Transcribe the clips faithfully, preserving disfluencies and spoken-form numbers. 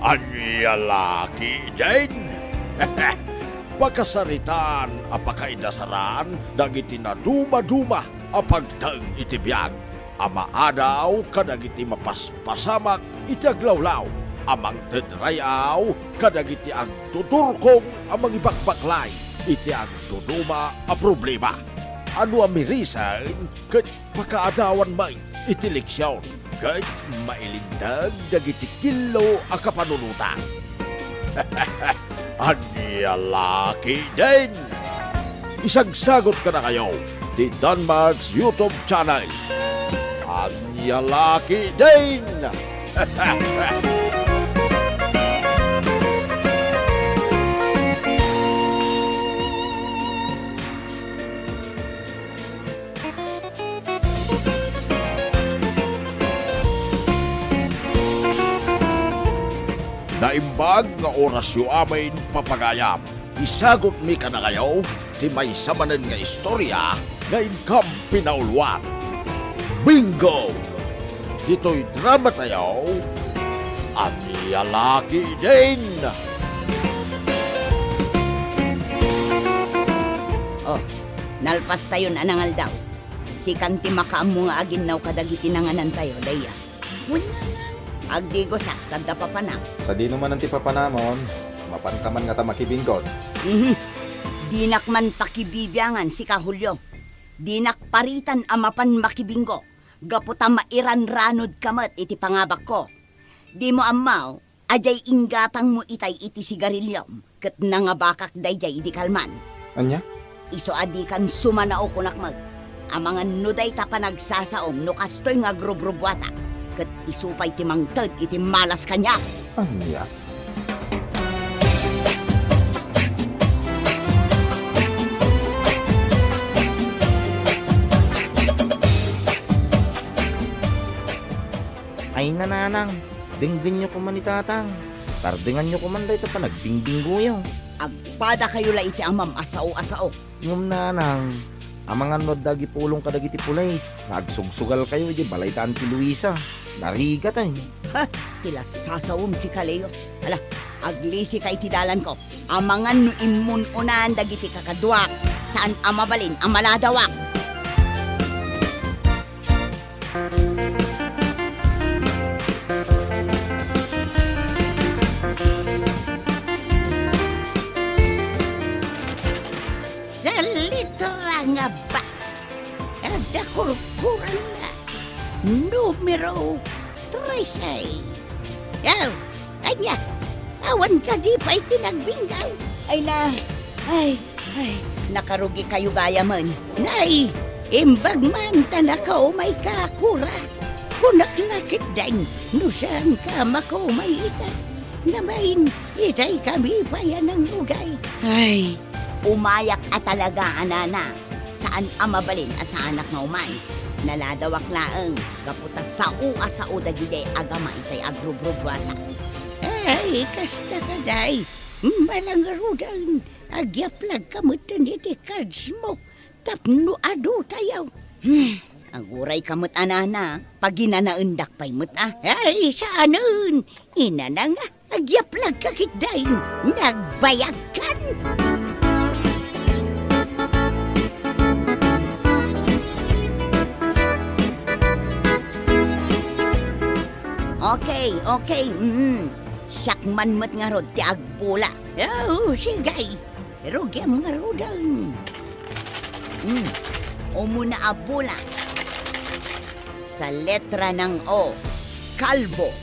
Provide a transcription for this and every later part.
Ania la ketdin? Pakasaritaan a pakaidasaran dagiti nadumaduma a pagteng iti biag a maadaw kadagiti mapaspasamak iti aglawlaw a mangted ray-aw kadagiti agtuturkong a mangibakbaklay iti agduduma a problema. A no amirisen ket pakaadawan met iti leksion ket mailinteg dagiti killo a kapanunotan. Ania la ketdin? Isagsagot kadakayo ti Danmart's YouTube channel. Ania la ketdin? Naimbag nga orasyo amin, papagayam. Isagutmi kadakayo ti maysa manen nga istoria nga inkam pinauluan. Bingo! Ditoy dramatayo, Ania la ketdin? Oh, nalpastayon a nangaldaw. Sikan ti makaammo nga aginnaw kadagiti nanganantayo, dayta. Wen ngangan, agdigosak, adda papanam. Sadino manen ti papanamon, mapanka man ngata makibinggo. Mhm. Dinak man pakibibiangan, sika, Julio. Dinak paritan a mapan makibinggo, gapu ta mairanranodka met iti pangabakko. Dimo ammo, a diay inggatangmo itay iti sigariliom ket nangabakak daydiay idi kalman. Ania? Isu a dikan sumanao, kunak met. Amangan no dayta panagsasaom no kastoy nga agrubrubuatak, ket isu pay ti mangted iti malas kaniak. Ania? Ay, nanang, denggenyo koma ni Tatang. Sardenganyo koma dayta panagbingbinggoyo. Agpadakayo la iti amam a sao a sao. Ngem, nanang, amangan no adda agipulong kadagiti pulis nga agsugsugalkayo idiay balaydan ti Luisa. Narigat, ay. Ha? Ti la sasaom, sika, Leo. Ala, aglisika iti dalanko. Amangan no immun-unan dagiti kakaduak, saan a mabalin a maladawak. Sa letra nga ba, adda kurkuranna, numero trese. Oh, ania? Awan kadi pay ti nagbinggaw? Ay na, ay, ay, nakarugikayo gayamen. Nay, imbag man ta nakaumayka, Kura. Kunak la ketdin no saanka makaumay ita. Ngem, itay kami pay a nangugay. Ay, umayak a talaga, a nana. Saan a mabalin a saanak nga umay. Naladawak laeng, gapu ta sao a sao dagidiay agama itay agrubrubuatak. Ay, kasta kadi, malangruden, agyaplagka metten iti kadsmo tapno adu tayo. Hmm, agurayka met, a nana, paginanaendak pay met a. Ay, saanen, inana nga. Agyaplagka ketdin, nagbayagkan. Okay, okay, mm. Siak man met ngarud ti agbula. Oh, sige. Rugiam ngaruden. Mm. Umuna a bula. Sa letra ng O, kalbo,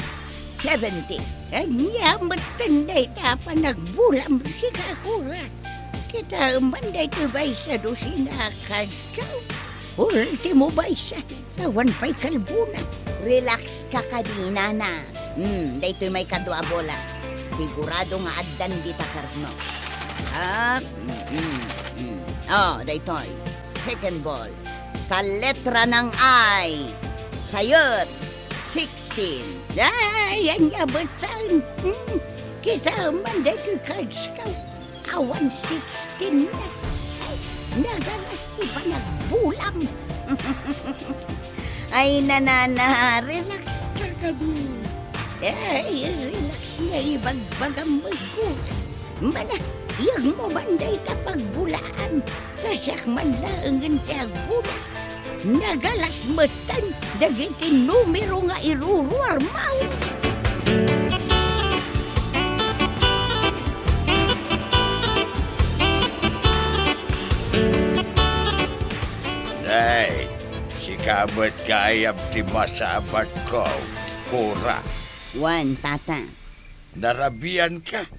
seventy. Ania metten dayta a panagbulam, sika, Kura? Kitaem man daytoy maysa dosina a kadkaw. Ultimo maysa, awan pay kalbona. Relax ka kadi, nana. Hmm, daytoy maikadua a bola. Sigurado nga addan dita karno. Ah, mm, mm, mm. Oh, daytoy. Second ball. Sa letra ng I, sayet, sixteen. Ay, ania metten. Hmm, kitaem man daytoy cards ko. Awan sixteen na. Ay, Nagalas ti panagbulam. Ay, nanana, relax ka kadi. Ay, relax nga ibagbagam met ko. Mala, iyegmo man dayta pagbulaan. Ta siak man laengen ti agbula. Nagalas metten dagiti numero nga iruruarmaw. Nay, sika met gayam ti masabatko, Kora. Wen, tata. Narabianka?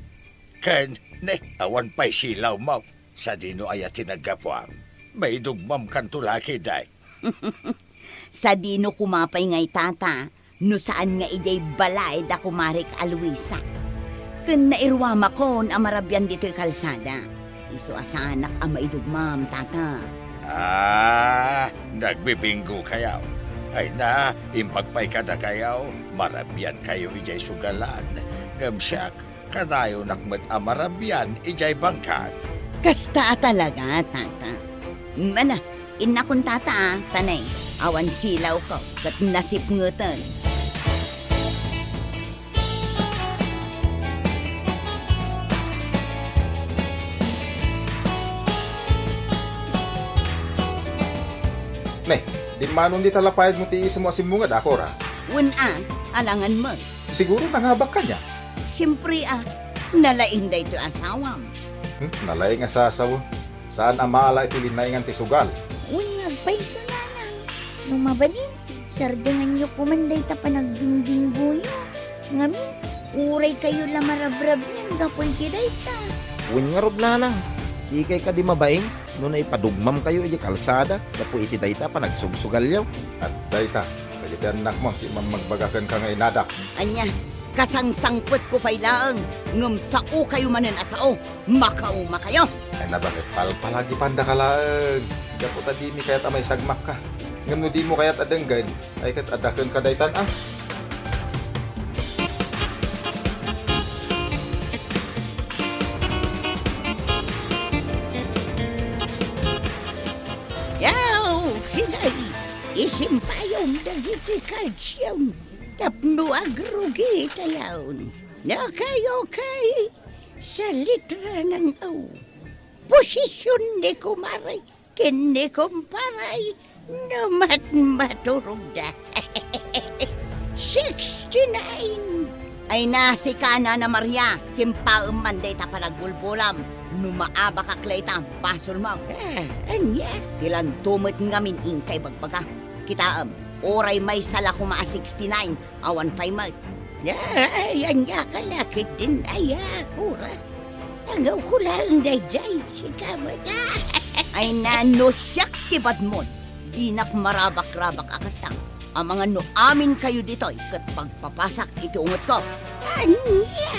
Ken, ne, awan pay silawmo. Sadino aya ti naggapuam? Maidugmamkanto la ketdi. Sadino koma pay ngay, tata, no saan nga idiay balay da kumarik a Luisa? Ken nairuamakon a marabian ditoy kalsada. Isu a saanak a maidugmam, tata. Ah, nagbibinggokayo. Ay na, imbag pay kadakayo, marabiankayo idiay sugalan. Ngem siak, kanayonak met a marabian idiay bangkag. Kasta a talaga, tata. Mala, innakon, tata, a, tanay, awan silawko, ket nasipngeten. Ne, dimmanon dita lapayadmo ti iismo a simmungad, a, Kora? Wen a, alangan met. Siguro nangabakka nia? Siempre a, nalaing daytoy asawam. Hmm, nalaing a sasawen. Saan a maala iti linnaingan ti sugal. Wen nga agpayso, nanang. No mabalin, sardenganyo koman dayta panagbingbinggoyo. Ngamin, uray kayo la marabrabian gapu iti dayta. Wen ngarud, nanang. Dikay kadi mabain no naipadugmamkayo iti kalsada gapu iti dayta panagsugsugalyo? At dayta, dagiti annakmo ti mammagbaga kenka nga inadak. Ania, kasangsangpetko pay laeng, ngem saokayo manen a sao, makaumakayo. Ay, nabaket palpalagipandaka laeng, gapu ta dimi kayat a maisagmakka. Ngem no dimo kayat a denggen, ay ket adda kenka daytan a. Yaw, sige, isimpayom dagiti kalsiom tapno agrugi tayon. Okay, okay. Sa litra ng O. Posisyon ni kumare ken ni kumpare no matmaturogda. Sixty-nine. Ay na, sika, Nana Maria, simpaem man dayta panagbulbulam. No maabakak layta, basolmo. Ah, ania? Ti lanto met ngamin inkay bagbaga. Kitaem, uray maysa la koma a sixty-nine, awan pay met. Ay, ania ka la ketdin aya, Kora? Angawko laeng daydiay, sika met a. Ay na, no siak ti badmon, dinak marabakrabak a kasta. Amangan no aminkayo ditoy ket pagpapasak iti ungetko. Ania?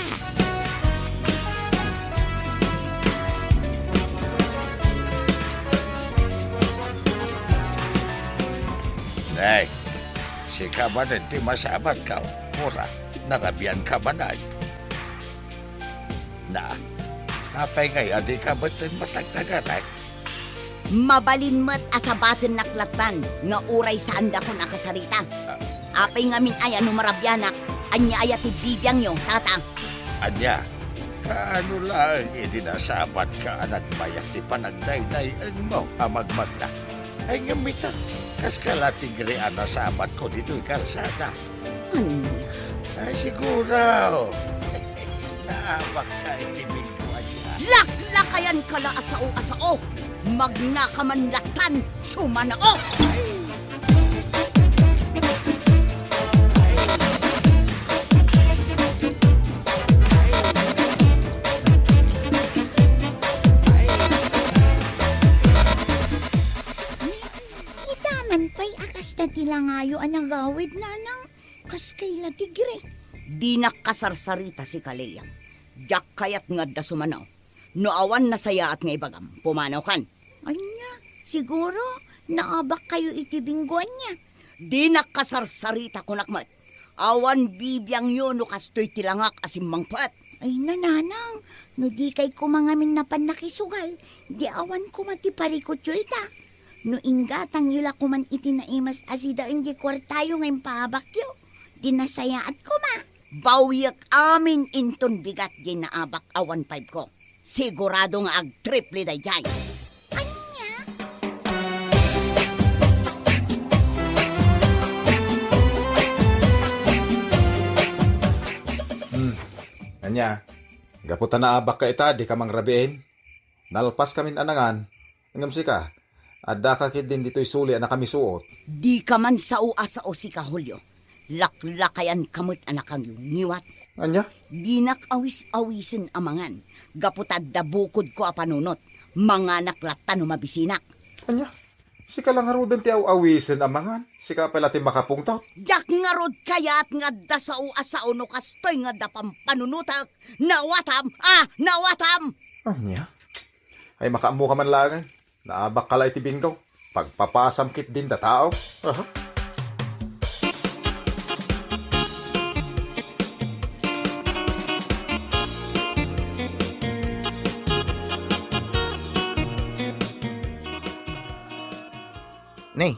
Nay, sika manen ti masabatko, Kora, narabianka manen. Na, apay ngay a dika metten matagtagaray? Mabalin met a sabatennak lattan nga uray saandakon a kasarita. Ah. Apay ngamin aya no marabianak, ania aya ti bibiangyo, tata? Ania, kaano laeng idi nasabatka a nagmayat ti panagdaydayenmo a magmagna? Ay ngem ita, kaska la tigre a nasabatko ditoy kalsada. Ania? Ay, siguro. Naabakka iti binggo ania. Laklakayanka la a sao a sao. Magnaka man lattan, sumanao. Ita man pay a kasta ti langayo a nagawid, nanang, kas kayla tigre. Dinak kasarsarita, sika Lea. Diak kayat nga adda sumanao. No awan nasayaat nga ibagam, pumanawkan. Ania, siguro, naabakkayo iti binggo ania? Dinak kasarsarita, kunak met. Awan bibiangyo no kastoy ti langak a simmangpet. Ay, nanang, no dikay koma ngamin napan nakisugal, di awan koma ti parikutyo ita. No inggatangyo la koman iti naimas a sidaen di kuartayo nga impaabakyo, di nasayaat koma. Bawiek amin inton bigat di naabak a one five ko. Sigurado nga agtriple daydiay. Ania? Hmm. Ania? Gapu ta naabakka ita, dika mangrabiin? Nalpaskamin a nangan, ngem sika, addaka ketdin ditoy suli a nakamisuot. Dika man sao a sao sika, Julio. Laklakayanka met a nakangiwngiwat. Ania? Dinak awis-awisen a mangan, gapu ta adda bukodko a panunot. Manganak latta no mabisinak. Ania? Sika la ngaruden ti aw-awisen a mangan, sika pay la ti makapungtot. Diak ngarud kayat nga adda sao a sao no kastoy nga adda pampanunotek. Nawatam! Ah, nawatam! Ania? Ay, makaammoka man laengen. Naabakka la iti bingo. Pagpapasam ketdin datao. Aha. Ne,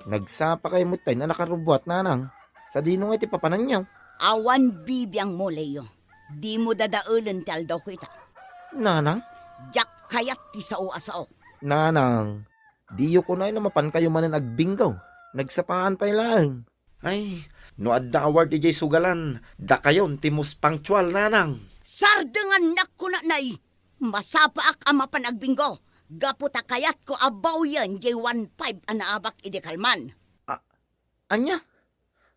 nagsapakayo met tay a nakarubbuat, nanang. Sadino ngay ti papananyo? Awan bibiangmo, Leo. Dimo dadaelen ti aldawko ita. Nanang? Diak kayat ti sao a saok. Nanang, diyo kunay no mapankayo manen agbinggo. Nagsapaan pay laeng. Ay, no adda award idiay sugalan, dakayon ti most punctual, nanang. Sardengannak kunanay, masapaak a mapan agbinggo, gapu ta kayatko a bawien diay one five a naabak idi kalman. A-, ania?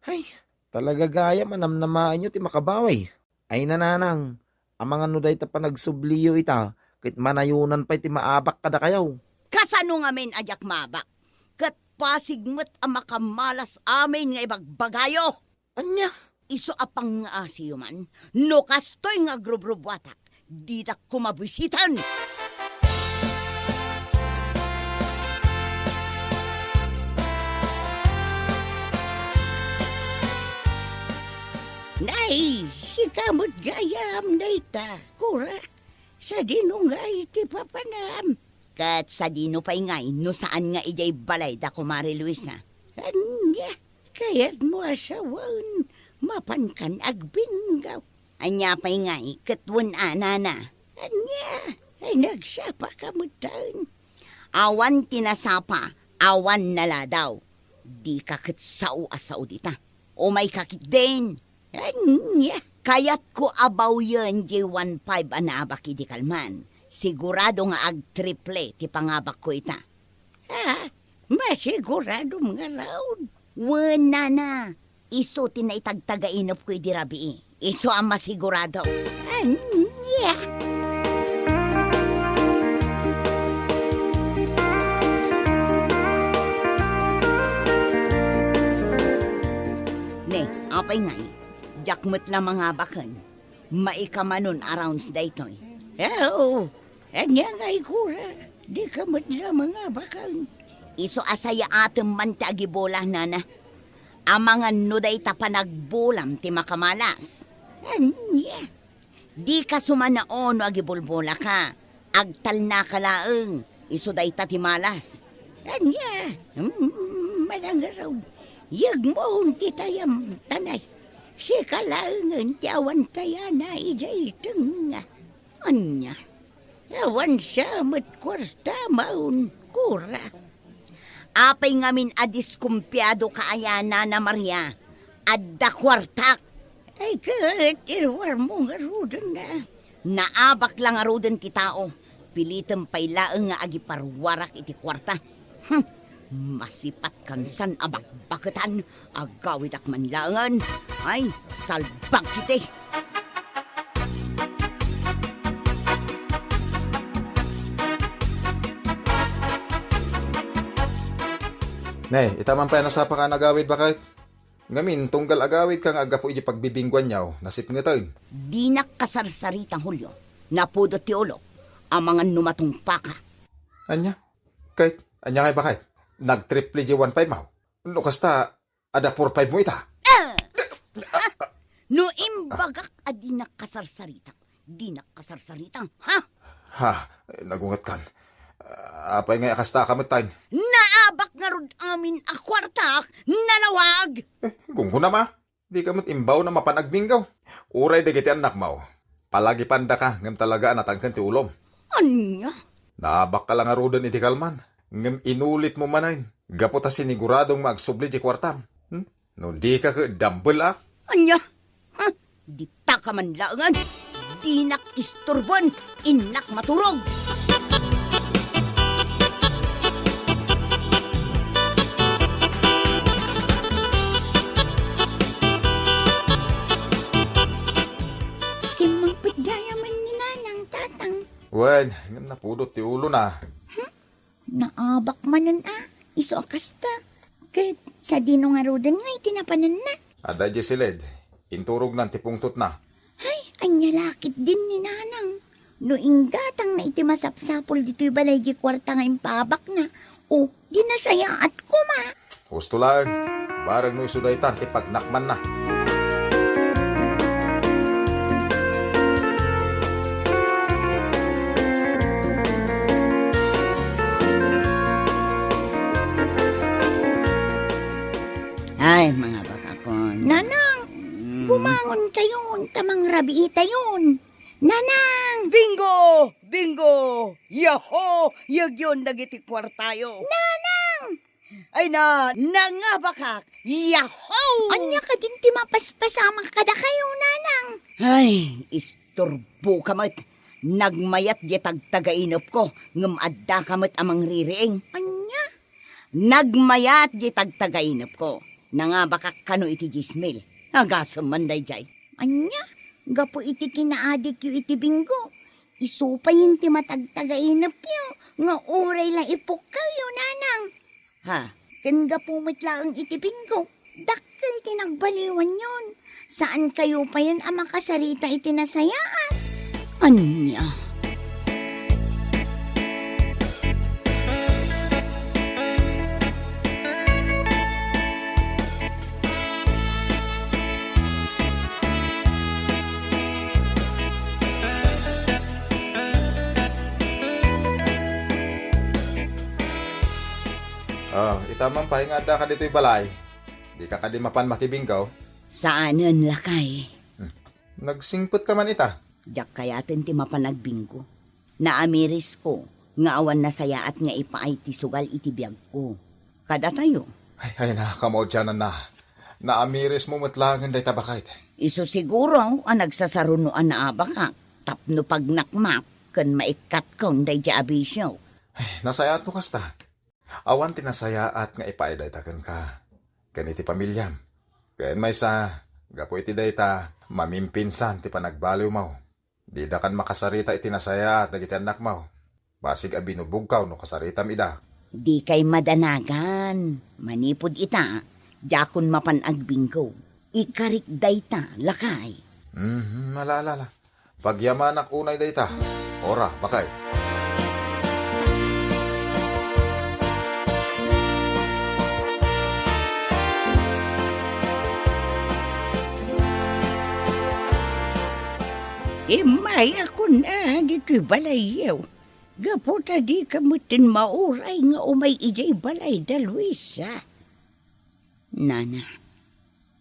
Ay, talaga gayam a namnamaenyo ti makabawi. Ay, nanang, amangan no dayta panagsubliyo ita, ket manayonan pay ti maabak kadakayo. Kasano ngamin a diak maabak? Ket pasig met a makamalas amin nga ibagbagayo. Ania? Isu a pangngaasiyo man, no kastoy nga agrubrubuatak, ditak koma buisiten. Nay, sika met gayam dayta, Kora. Sadino ngay ti papanam? Ket sadino pay ngay no saan nga idiay balay da Kumare Luisa? Ania, kayatmo a sawen, mapankan agbinggo. Ania pay ngay ket wen a, nana? Ania, ay nagsapaka metten. Awan ti nasapa, awan naladaw. Dika ket sao a sao dita. Umayka ketdin. Ania? Kayatko a bawien diay one five a naabak idi kalman. Sigurado nga agtriple ti pangabakko ita. Ha? Masiguradom ngarud? Wen, nana. Isu ti naitagtagainepko idi rabii. Isu a masigurado. Ania? Ne, apay ngay? Diak met la mangabaken. Maikamanon a rounds daytoy. Aw, ania ngay, Kora? Dika met la mangabaken. Isu a sayaatem man ti agibola, nana. Amangan no dayta panagbolam ti makamalas. Ania? Dika sumanaon no agibulbolaka. Agtalnaka laeng, isu dayta ti malas. Ania? Mm, malangarog. Yegmon ti tayam, tanay. Sika laengen ti awan tayana idiay tengnga. Ania? Awan sa met kuartamaon, Kora. Apay ngamin a diskumpiadoka aya, Nana Maria? Adda kuartak. Ay, ket iruarmo ngaruden a. Naabak la ngaruden ti tao. Pilitem pay laeng nga agiparuarak iti kuarta. Hm, masipat kansan a bakbaketan, agawidak man laengen. Ay, salbag iti. Ne, ita man pay a nasapaka a nagawid, baket. Ngamin, tunggal agawidka nga aggapu iti pagbibingguanyo, nasipngeten. Dinak kasarsarita, Julio. Napudot ti ulok. Amangan no matungpaka. Ania? Ket, ania ngay, baket? Nagtriple diay one five mo? No kasta, adda four five mo ita. Ah! Ah! No imbagak a dinak kasarsarita, Dinak kasarsarita, ha? Ha? Nagungetkan. Apay ngay a kasta ka met, tay? Naabak ngarud amin a kuartak, nalawag! Eh, gunggonam a. Dika met imbaon a mapan agbinggaw. Uray dagiti annakmo, palagipandaka ngem talaga a natangken ti ulom. Ania? Naabakka la ngaruden idi kalman, ngem inulitmo manen, gapu ta siniguradong maagsubli ti kuartam. Hmm? No dika ket dambel a. Ania? Ha? Dita ka man laengen. Dinak isturboen. Innak maturog. Simmangpet gayam ni Nanang, Tatang. Wen, ngem napudot ti ulona. Hmm? Naabak manen a, isu a kasta. Ket sadino ngaruden nga iti napananna? Adda idiay siled, inturognan ti pungtotna. Hay, ania la ketdin ni Nanang? No inggatangna iti masapsapul ditoy balay di kuarta nga impaabakna, o, di nasayaat koma. Husto laeng, bareng no isu daytan ti pagnakmanna. Ay, mga bakakon. Nanang, mm, bumangon kayon, ta mangrabiitayon. Nanang! Bingo! Bingo! Yaho! Yagyon dagiti kuartayo. Nanang! Ay na, nangabakak. Yahoo! Ania kadin ti mapaspasamak kadakayo, Nanang? Ay, isturboka met. Nagmayat diay tagtagainepko, ngem addaka met a mangririing. Ania? Nagmayat diay tagtagainepko. Nangabakak kano iti diesmil. Agasem man daydiay. Ania? Gapu iti kinaadikyo iti Bingo, isu payen ti matagtagainepyo nga uray la ipukkawyo, Nanang. Ha? Ken gapu met laeng iti Bingo, dakkel ti nagbaliwanyon. Saankayo payen a makasarita iti nasayaat. Ania? Ah, ita man pay nga addaka ditoy balay. Dika kadi mapan makibinggaw? Saanen, lakay. Hmm. Nagsingpetka man ita? Diak kayaten ti mapan agbinggo. Naamirisko nga awan nasayaat nga ipaay ti sugal iti biagko. Kadatayo. Ay, ay, na, kamaudiananna. Naamirismo met laengen dayta, baket. Isu siguro a nagsasaruno a naabakak tapno pagnakmak ken maikkatkon daydiay a bisio. Ay, nasayaat no kasta. Awan ti nasayaat nga ipaay dayta kenka, ken iti pamiliam. Ken maysa, gapu iti dayta, mamimpinsan ti panagbaliwmo. Didakan makasarita iti nasayaat dagiti annakmo. Basig a binubogkaw no kasaritam ida. Dikay madanagan. Manipud ita, diakon mapan agbinggo. Ikarik dayta, lakay. Mhm, ala, ala, ala. Pagyamanak unay dayta. Ora, baket. Immayakon a ditoy balayyo. Gapu ta dika metten mauray nga umay idiay balay da Luisa. Nana.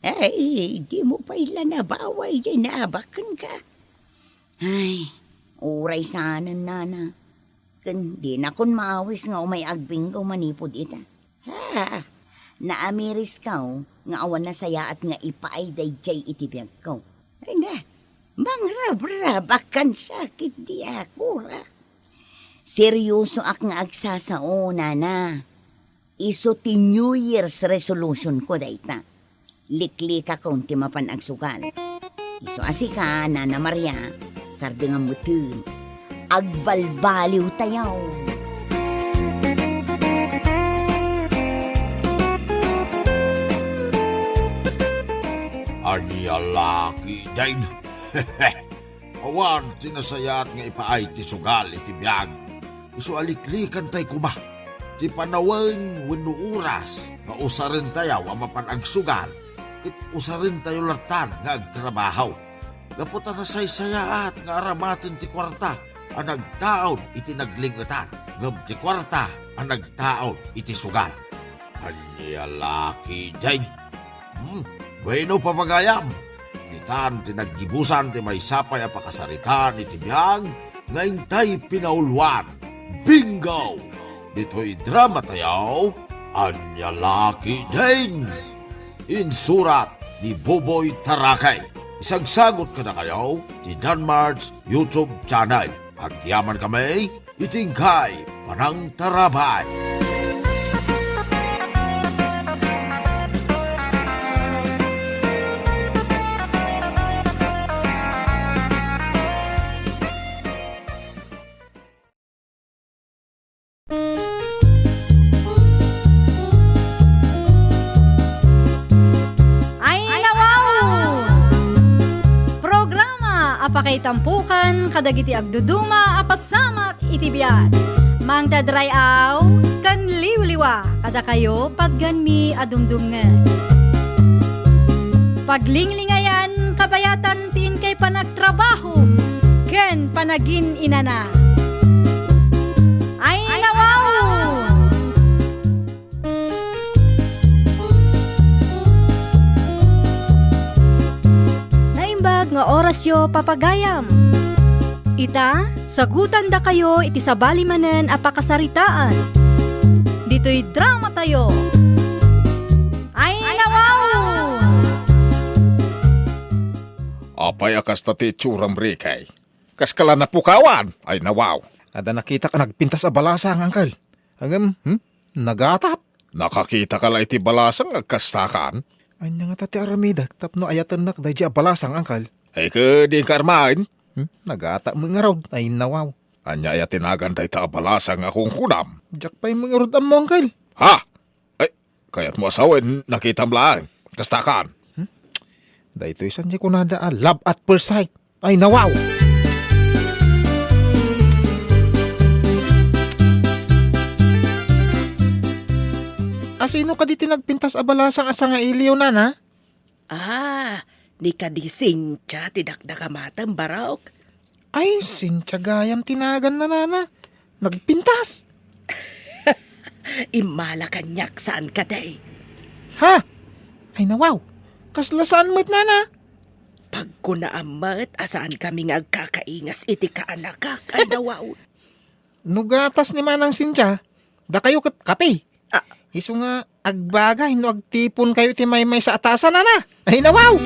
Ay, dimo pay la nabaway diay naabak kenka. Ay, uray saanen, Nana. Ken dinakon maawis nga umay agbinggo manipud ita. Ha? Naamirisko nga awan nasayaat nga ipaay daydiay iti biagko. Ay na, mangrabrabak kan sakit di ako, ra. Seriosoak nga agsasao, Nana. Isu ti New Year's resolution ko dayta. Liklikakon ti mapan agsugal. Isu a sika, Nana Maria, sardengam metten. Agbalbaliwtayo. Ania la ketdin? Awan ti nasayaat nga ipaay ti sugal iti biag. Isu a liklikantay koma ti panawen wenno oras nga usarentayo a mapan agsugal, ket usarentayo latta nga agtrabaho. gapu ta nasaysayaat nga aramaten ti kuarta a nagtaud iti naglingetan, ngem ti kuarta a nagtaud iti sugal. Ania la ketdin? Hmm, wenno, papagayam, ditan ti naggibusan ti maysa pay a pakasaritaan iti biag nga intay pinauluan. Bingo! Ditoy drama tayo, Ania la ketdin? Insurat ni Boboy Tarakay. Isagsagot kadakayo ti Danmart's YouTube channel. Agyaman kami iti inkay panangtarabay. Ay, nawaw! Programa a pakaitampukan kadagiti agduduma a pasamak iti biag. Mangted ray-aw ken liwliwa kadakayo patgenmi a dumdumngeg. Paglinglingayan kabayatan ti inkay panagtrabaho ken panagin-inana. Ay, nawaw! Naimbag nga orasyo, papagayam. Ita, sagutandakayo iti sabali manen a pakasaritaan. Ditoy drama tayo. Ay, nawaw! Apay a kasta ti itsuram, Ricky? Kaska la napukawan? Ay, nawaw. Adda nakitak a nagpintas a balasang, Uncle. Ngem, hmm? Nagatap. Nakakitaka la iti balasang nga agkastakan? Ania ngata ti aramidek tapno ayatennak daydi a balasang, Uncle? Ay, ket dinak armaen? Hmm? Nagatap met ngarud. Ay, nawaw. Ania aya ti nagan dayta a balasang a kunkunam? Diak pay met ngarud ammo, Uncle. Ha? Ay, kayatmo a sawen, nakitam laeng. Kastakan. Hmm? Daytoy saan ti kunada a love at first sight. Ay, nawaw! A sino kadi ti nagpintas a balasang a sangailiw, nana? Ah, ni kadi Cynthia ti dakdakamatem, Barok. Ay, Cynthia gayam ti naganna, nana. Nagpintas. Immala kaniak saan kadi. Ha? Ay, nawaw. Kasla saan met, nana? Pagkunaam met a saankami nga agkakaingas iti kaanakak. Ay, nawaw. No gatas ni Manang Cynthia, dakayo ket kape. Ah. Isu nga agbagay no agtiponkayo iti maymaysa a tasa, nana. Ay, nawaw!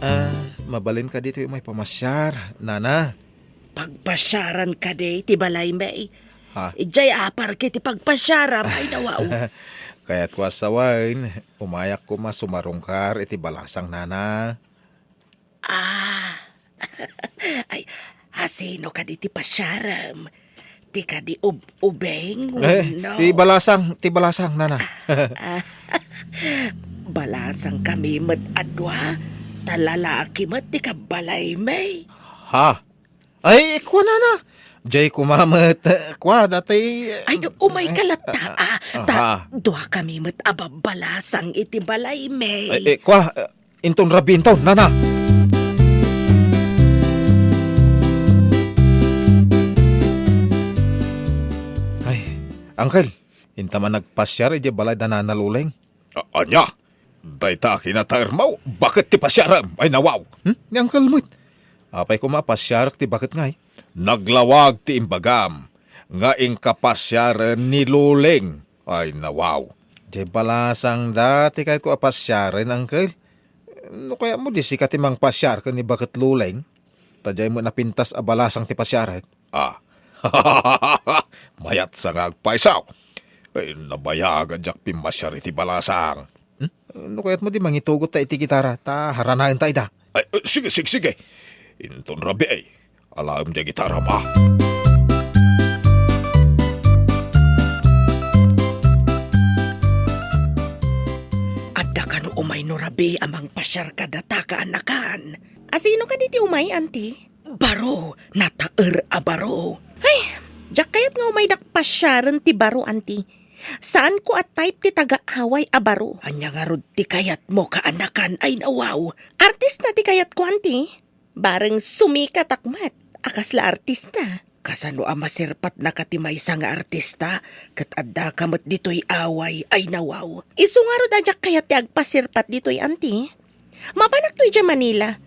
Ah, mabalin kadi ti umay pamasiar, nana? Pagpasiaran kadi ti balaymi. Ha? Idiay apar ket ti pagpasiaram, ay, nawaw. Kayatko a sawen, umayak koma sumarungkar iti balasang, nana. Ah. Ay, a sino kadi ti pasiaram? Ti kadi ub-, ubing, eh, wenno? Ti balasang, ti balasang, nana. Ah, balasangkami met a dua, ta lalaki met ti kabbalaymi. Ha? Ay, kua, nana. Diay koma met, eh, kua, dati, eh, ay, umayka latta, ah, ah, ta, ah, duakami met a babbalasang iti balaymi. Ay, eh, kua, eh, inton rabii inton, nana. Ay, uncle, inta man nagpasiar idiay balay da Nana Luleng. A-, ania? Dayta a kinataermo, baket ti pasiarem? Ay, nawaw! Hmm? Ni Uncle met. Apay koma a pasiarek ti baket ngay? Naglawag ti imbagam nga inka pasiaren ni Luleng. Ay, nawaw! Diay balasang da ti kayatko a pasiaren, Uncle. No kayatmo, di sika ti mangpasiar ken ni baket Luleng? Ta diay met napintas a balasang ti pasiarek. Ah. Mayat sa nga agpayso. Eh, nabayag a diak pimmasiar iti balasang. Hmm? No kayatmo, di mangitugot ta iti gitara, ta haranaen ta ida. Ay, eh, sige, sige, sige. Inton rabii, alaem diay gitara, ba? Adda kano umay no rabii a mangpasiar kadata, kaanakan? A sino kadi ti umay, anti? Baro, nataer a baro. Ay, diak kayat nga umaydak pasiaren ti baro, anti. Saanko a type ti taga-away a baro. Ania ngarud ti kayatmo, kaanakan? Ay, nawaw. Artista ti kayatko, anti. Bareng sumikatak met a kasla artista. Kasano a masirpatnaka ti maysa nga artista, ket addaka met ditoy away? Ay, nawaw. Isu ngarud a diak kayat ti agpasirpat ditoy, anti. Mapanakto idiay Manila,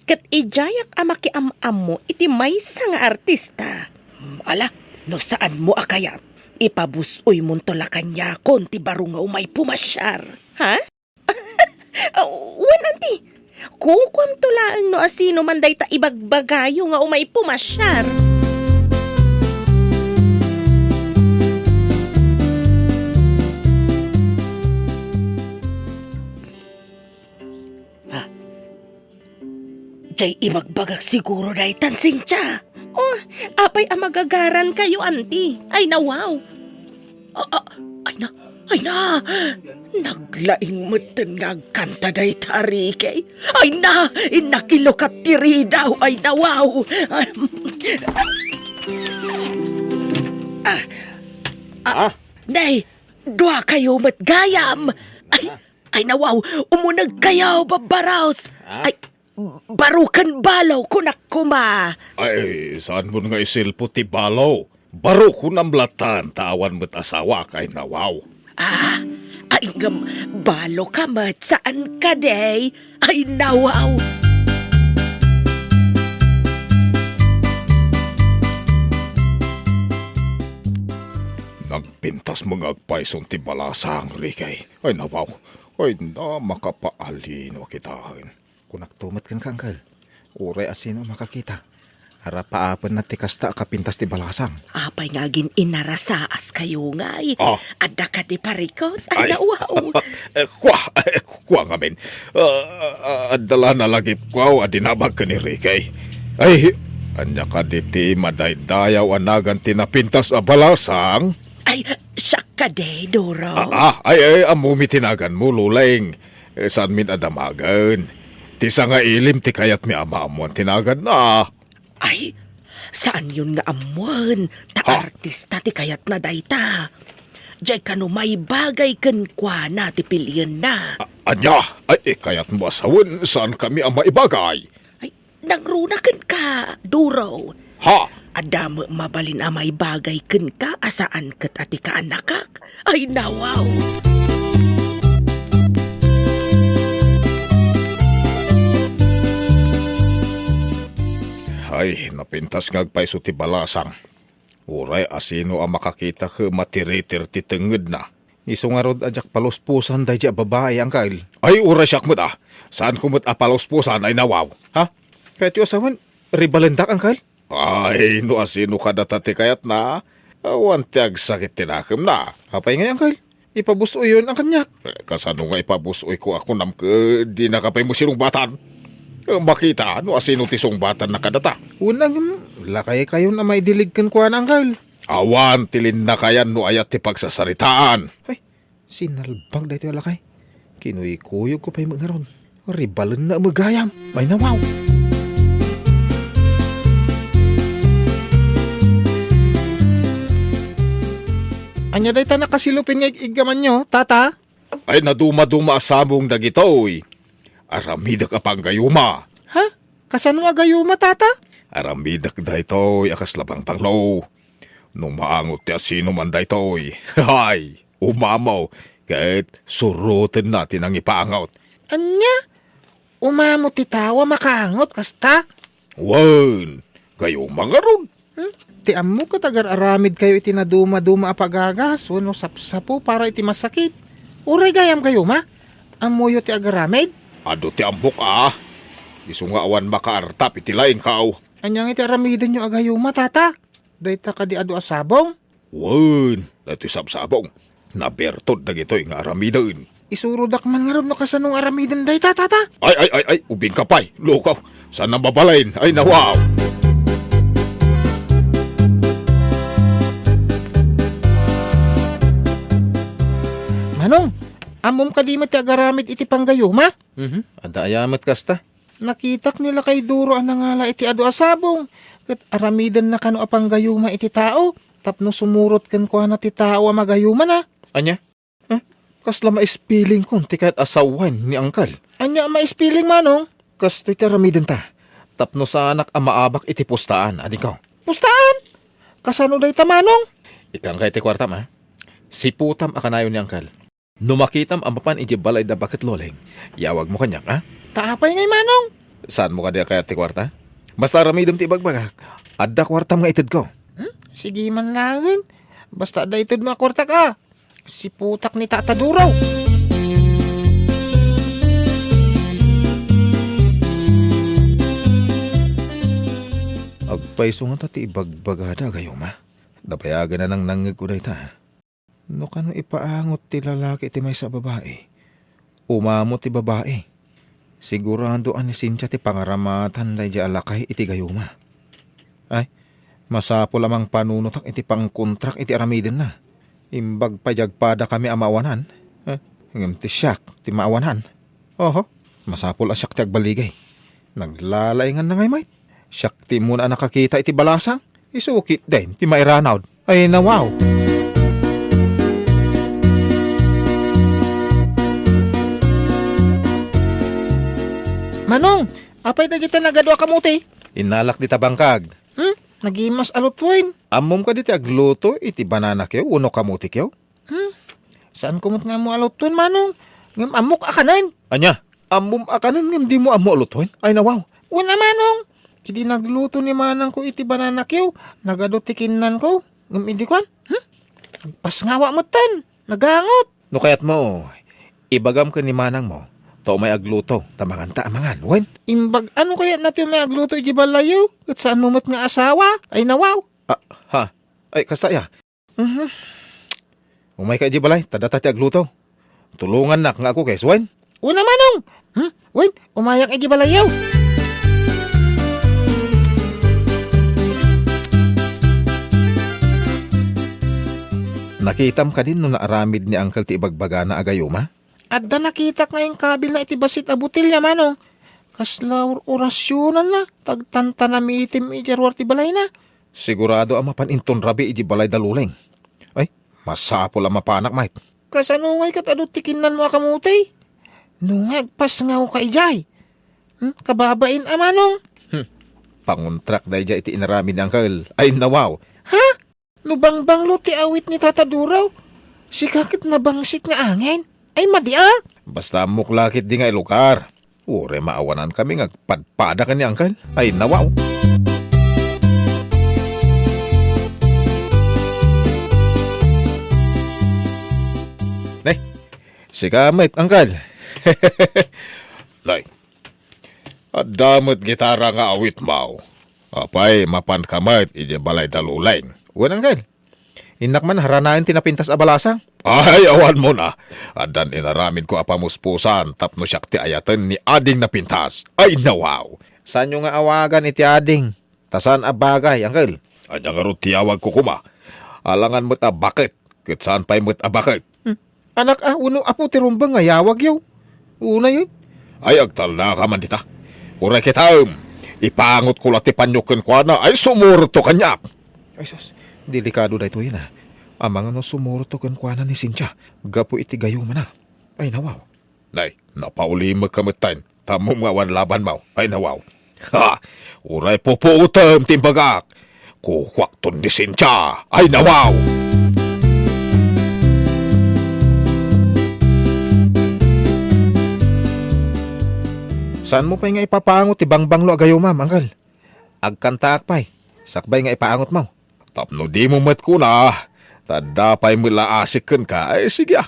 ket idiayak a makiam-ammo iti maysa nga artista. Hmm, ala, no saanmo a kayat, ipabus-oymonto la kaniakon ti baro nga umay pumasiar. Ha? Ah, wen, anti. Kukuamto laeng no asino man dayta ibagbagayo nga umay pumasiar. Ah, Jay, ibagbagak siguro daytan, Cynthia. Oh, apay a magagarankayo, anti? Ay, nawaw. Ah, ah, ay na, ay na. Naglaing metten nga agkanta dayta a Ricky. Ay na, innak ilukat ti ridaw. Ay, nawaw. Ah, ah, Ah? Nay, dua kayo met gayam. Ay, Ah? Ay, nawaw, umuneg kayo, babbaros. Ah? Ay, baro ken balo, kunak koma. Ay, saanmon nga isilpo ti balo? Baro kunam latan, ta awan met asawak, ay, nawaw. Ah, ay, ngem balo ka met, saan kadi? Ay, nawaw. Nagpintas met nga agpayson ti balasang, Ricky. Ay, nawaw. Ay, na, makapaalino a kitaen. Kunakto met kenka, Angkel. Uray a sino a makakita, arapaapenna ti kasta a kapintas ti balasang. Apay nga agin-inarasaas kayo ngay? Ah. Adda kadi parikot? Ay, Ay. Nawaw. Eh, kua, eh, kua ngamin. Ah, ah, adda la nalagipko a dinamag ken ni Ricky. Ay, ania kadi ti madaydayaw a nagan ti napintas a balasang? Ay, siak kadi, Duro. Ah, ah, ay, ay, ammomi ti naganmo, Luleng. Eh, saanmin a damagen. Ti sangailim ti kayatmi a maammoan ti naganna. Ay, saanyon nga ammoen, ta Ha? artista ti kayatna dayta. Jay kano maibagay kenkuana ti pilienna. A-, ania? Ay, eh, kayatmo a sawen, saankami a maibagay? Ay, nangruna kenka, Duro. Ha? Adda met mabalin a maibagay kenka a saan ket a ti kaanakak. Ay, nawaw! Ay, napintas nga agpayso ti balasang. Uray a sino a makakita ket matiritir ti tengngedna. Isu ngarud a diak palusposan daydi a babai, Angkel. Ay, uray siak met, a. Saanko met a palusposan, ay, nawaw. Ha? Kayatyo a sawen, ribalendak, Angkel? Ay, no asino kadata ti kayatna, awan ti agsakit ti nakemna. Apay ngay, Angkel? Ipabus-oyon a kaniak. Eh, kasano nga ipabus-oyko a kunam ket dinaka pay met sinungbatan? Eh, makita no asino ti sungbatanna kadata. Wen, ngem, lakaykayon a maidilig kenkuana, Angkel. Awan ti linnakayan no aya ti pagsasaritaan. Ay, sinalbag daytoy a lakay. Kinuykuyogko pay met ngarud. Ribalenna met gayam. Ay, nawaw. Ania dayta nakasilupin nga ig-iggamanyo, Tata? Ay, nadumaduma a sabong dagitoy. Aramidek a panggayuma. Ha? Kasano a gayuma, Tata? Aramidek daytoy a kasla bangbanglo. No maangot ti asinoman daytoy, hay, umamo, ket surotenna ti nangipaangot. Ania? Umamo ti tao a makaangot kasta? Wen, gayuma ngarud. Hmm? Ti ammo ket agar-aramidkayo iti nadumaduma a pagagas wenno sapsapo para iti masakit. Uray gayam gayuma? Ammoyo ti agaramid? Adu ti ammok a. Isu nga awan makaartap iti laingkaw. Ania nga iti aramidenyo a gayuma, Tata? Dayta kadi adu a sabong? Wen, daytoy sabsabong. Nabertod dagitoy nga aramiden. Isurodak man ngarud no kasano nga aramiden dayta, Tata. Ay, ay, ay, ay, ubingka pay. Lukaw. Saan a mabalin? Ay, nawaw. Manong, ammom kadi met ti agaramid iti panggayuma? Mhm. Adda aya met kasta? Nakitak ni lakay Duro a nangala iti adu a sabong, ket aramidenna kano a panggayuma iti tao, tapno sumurot kenkuana ti tao a magayumana. Ania? Eh, kasla maispilingkon ti kayat a sawen ni Angkel. Ania a maispiling, Manong? Kastoy ti aramidenta. Tapno saanak a maabak iti pustaan, adingko. Pustaan? Kasano dayta, Manong? Ikkan kay ti kuartam, a? Siputam a kanayon ni Angkel. No makitam a mapan idiay balay da Baket Loleng, yawagmo kaniak, a? Ta apay ngay, Manong? Saanmo kadi a kayat ti kuarta? Basta aramidem ti ibagbagak. Adda kuartam nga itedko. Hmm? Sige man laeng. Basta adda itedmo a kuartak, a. Siputak ni Tata Duraw. Agpayso ngata ti ibagbagada, gayuma. Napayagan a nangnangngegko dayta. No kano ipaangot ti lalaki ti maysa a babai, umamo ti babai. Sigurado a ni Cynthia ti pangaramatan daydiay a lakay iti gayuma. Ay, masapul a mangpanunotak iti pangkontrak iti aramidenna. Imbag pay diay agpadakami a maawanan, eh, ngem ti siak ti maawanan. Oho, masapul a siak ti agballigay. Naglalainganna ngay met. Siak ti immuna a nakakita iti balasang. Isu ketdin ti mairanaw. Ay, nawaw. Manong, apay dagita nagadu a kamuti? Innalak dita bangkag. Hmm? Nagimas a lutuen. Ammom kadi ti agluto iti banana cue wenno kamuti cue? Hmm? Saanko met nga ammo a lutuen, Manong. Ngem ammok a kanen. Ania? Ammom a kanen ngem dimo ammo a lutuen? Ay, nawaw. Wen a, Manong. Idi nagluto ni manangko iti banana cue, nagadu ti kinnanko. Ngem idi kuan, hmm? Agpasngawa metten. Nagangot. No kayatmo, ibagam ken ni manangmo, ta umay agluto, ta manganta a mangan, wen? Imbag ano kayatna ti umay agluto iti balayyo? Ket saanmo met nga asawa? Ay, nawaw. Ah, ha? Ay, kasta aya? Mhm. Umayka iti balay, ta data ti agluto. Tulongannak nga agkukis, wen? Wen a, Manong. Hmm? Wen, umayak iti balayyo. Nakitam kadi no naaramid ni Angkel ti ibagbagana a gayuma? Adda nakitak nga inkabilna iti bassit a botelya, Manong. Kasla or-, orasionanna, ta agtantanamitim iti ruar ti balayna. Sigurado a mapan inton rabii iti balay da Loleng. Ay, masapul a mapanak, met. Kasano ngay ket adu ti kinnanmo a kamuti? No nga agpasngawka idiay. Hmm, kababain a, Manong. Hmm, pangontrak daydiay iti inaramid ni Angkel. Ay, nawaw. Ha? No bangbanglo ti awit ni Tata Duraw, sika ket nabangsit nga angin. Ay, madi a! Basta ammok la ketdi nga ilugar. Uray maawanankami nga agpadpada ken ni Angkel. Ay, nawaw. Nay, sika met, Angkel. Nay, adda met gitara nga awitmo. Apay, mapanka met idiay balay da Loleng? Wen, Angkel. Innak man haranaen ti napintas a balasang. Ay, awanmo na. Addan inaramidko a pamuspusan tapno siak ti ayaten ni ading napintas. Ay, nawaw. Saanyo nga awagan iti ading? Ta saan a bagay, Angkel. Ania ngarud ti yawagko koma? Alangan met a baket, ket saan pay met a baket. Hmm. Anak a, wenno apo ti rumbeng nga yawagyo? Unay, eh. Ay, agtalnaka man dita. Uray kitam, ipangotko la ti panyo kenkuana, ay sumurotto kaniak. Ay, sus, delikado daytoy na. Amangan no sumurotto kenkuana ni Cynthia, gapu iti gayumana. Ay, nawaw. Nay, napaulimekka metten. Ammom nga awan labanmo. Ay, nawaw. Ha! Uray pupuotem ti imbagak. Kukuakton ni Cynthia. Ay, nawaw! Saanmo pay nga ipapangot ti bangbanglo a gayumam, Angkel? Agkantaak pay, sakbay nga ipaangotmo. Tapno dimo met kuna, ta adda pay met la asik kenka, ay, sige a.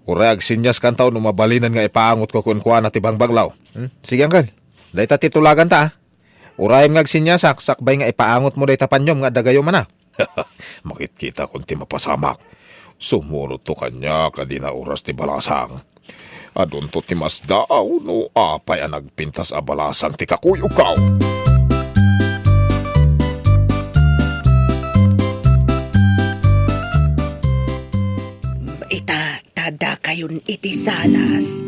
Uray agsenyaskanto no mabalinen nga ipaangotko kenkuana ti bangbanglo. Hmm? Sige, Angkel. Dayta ti tulaganta, a. Urayem nga agsenyasak, sakbay nga ipaangotmo dayta panyom nga adda gayumana. Makitkitakon ti mapasamak. Sumurotto kaniak a dina oras ti balasang. Adunto ti masdaaw no apay a nagpintas a balasang ti kakuyogko. Ita, ta dakayon iti salas.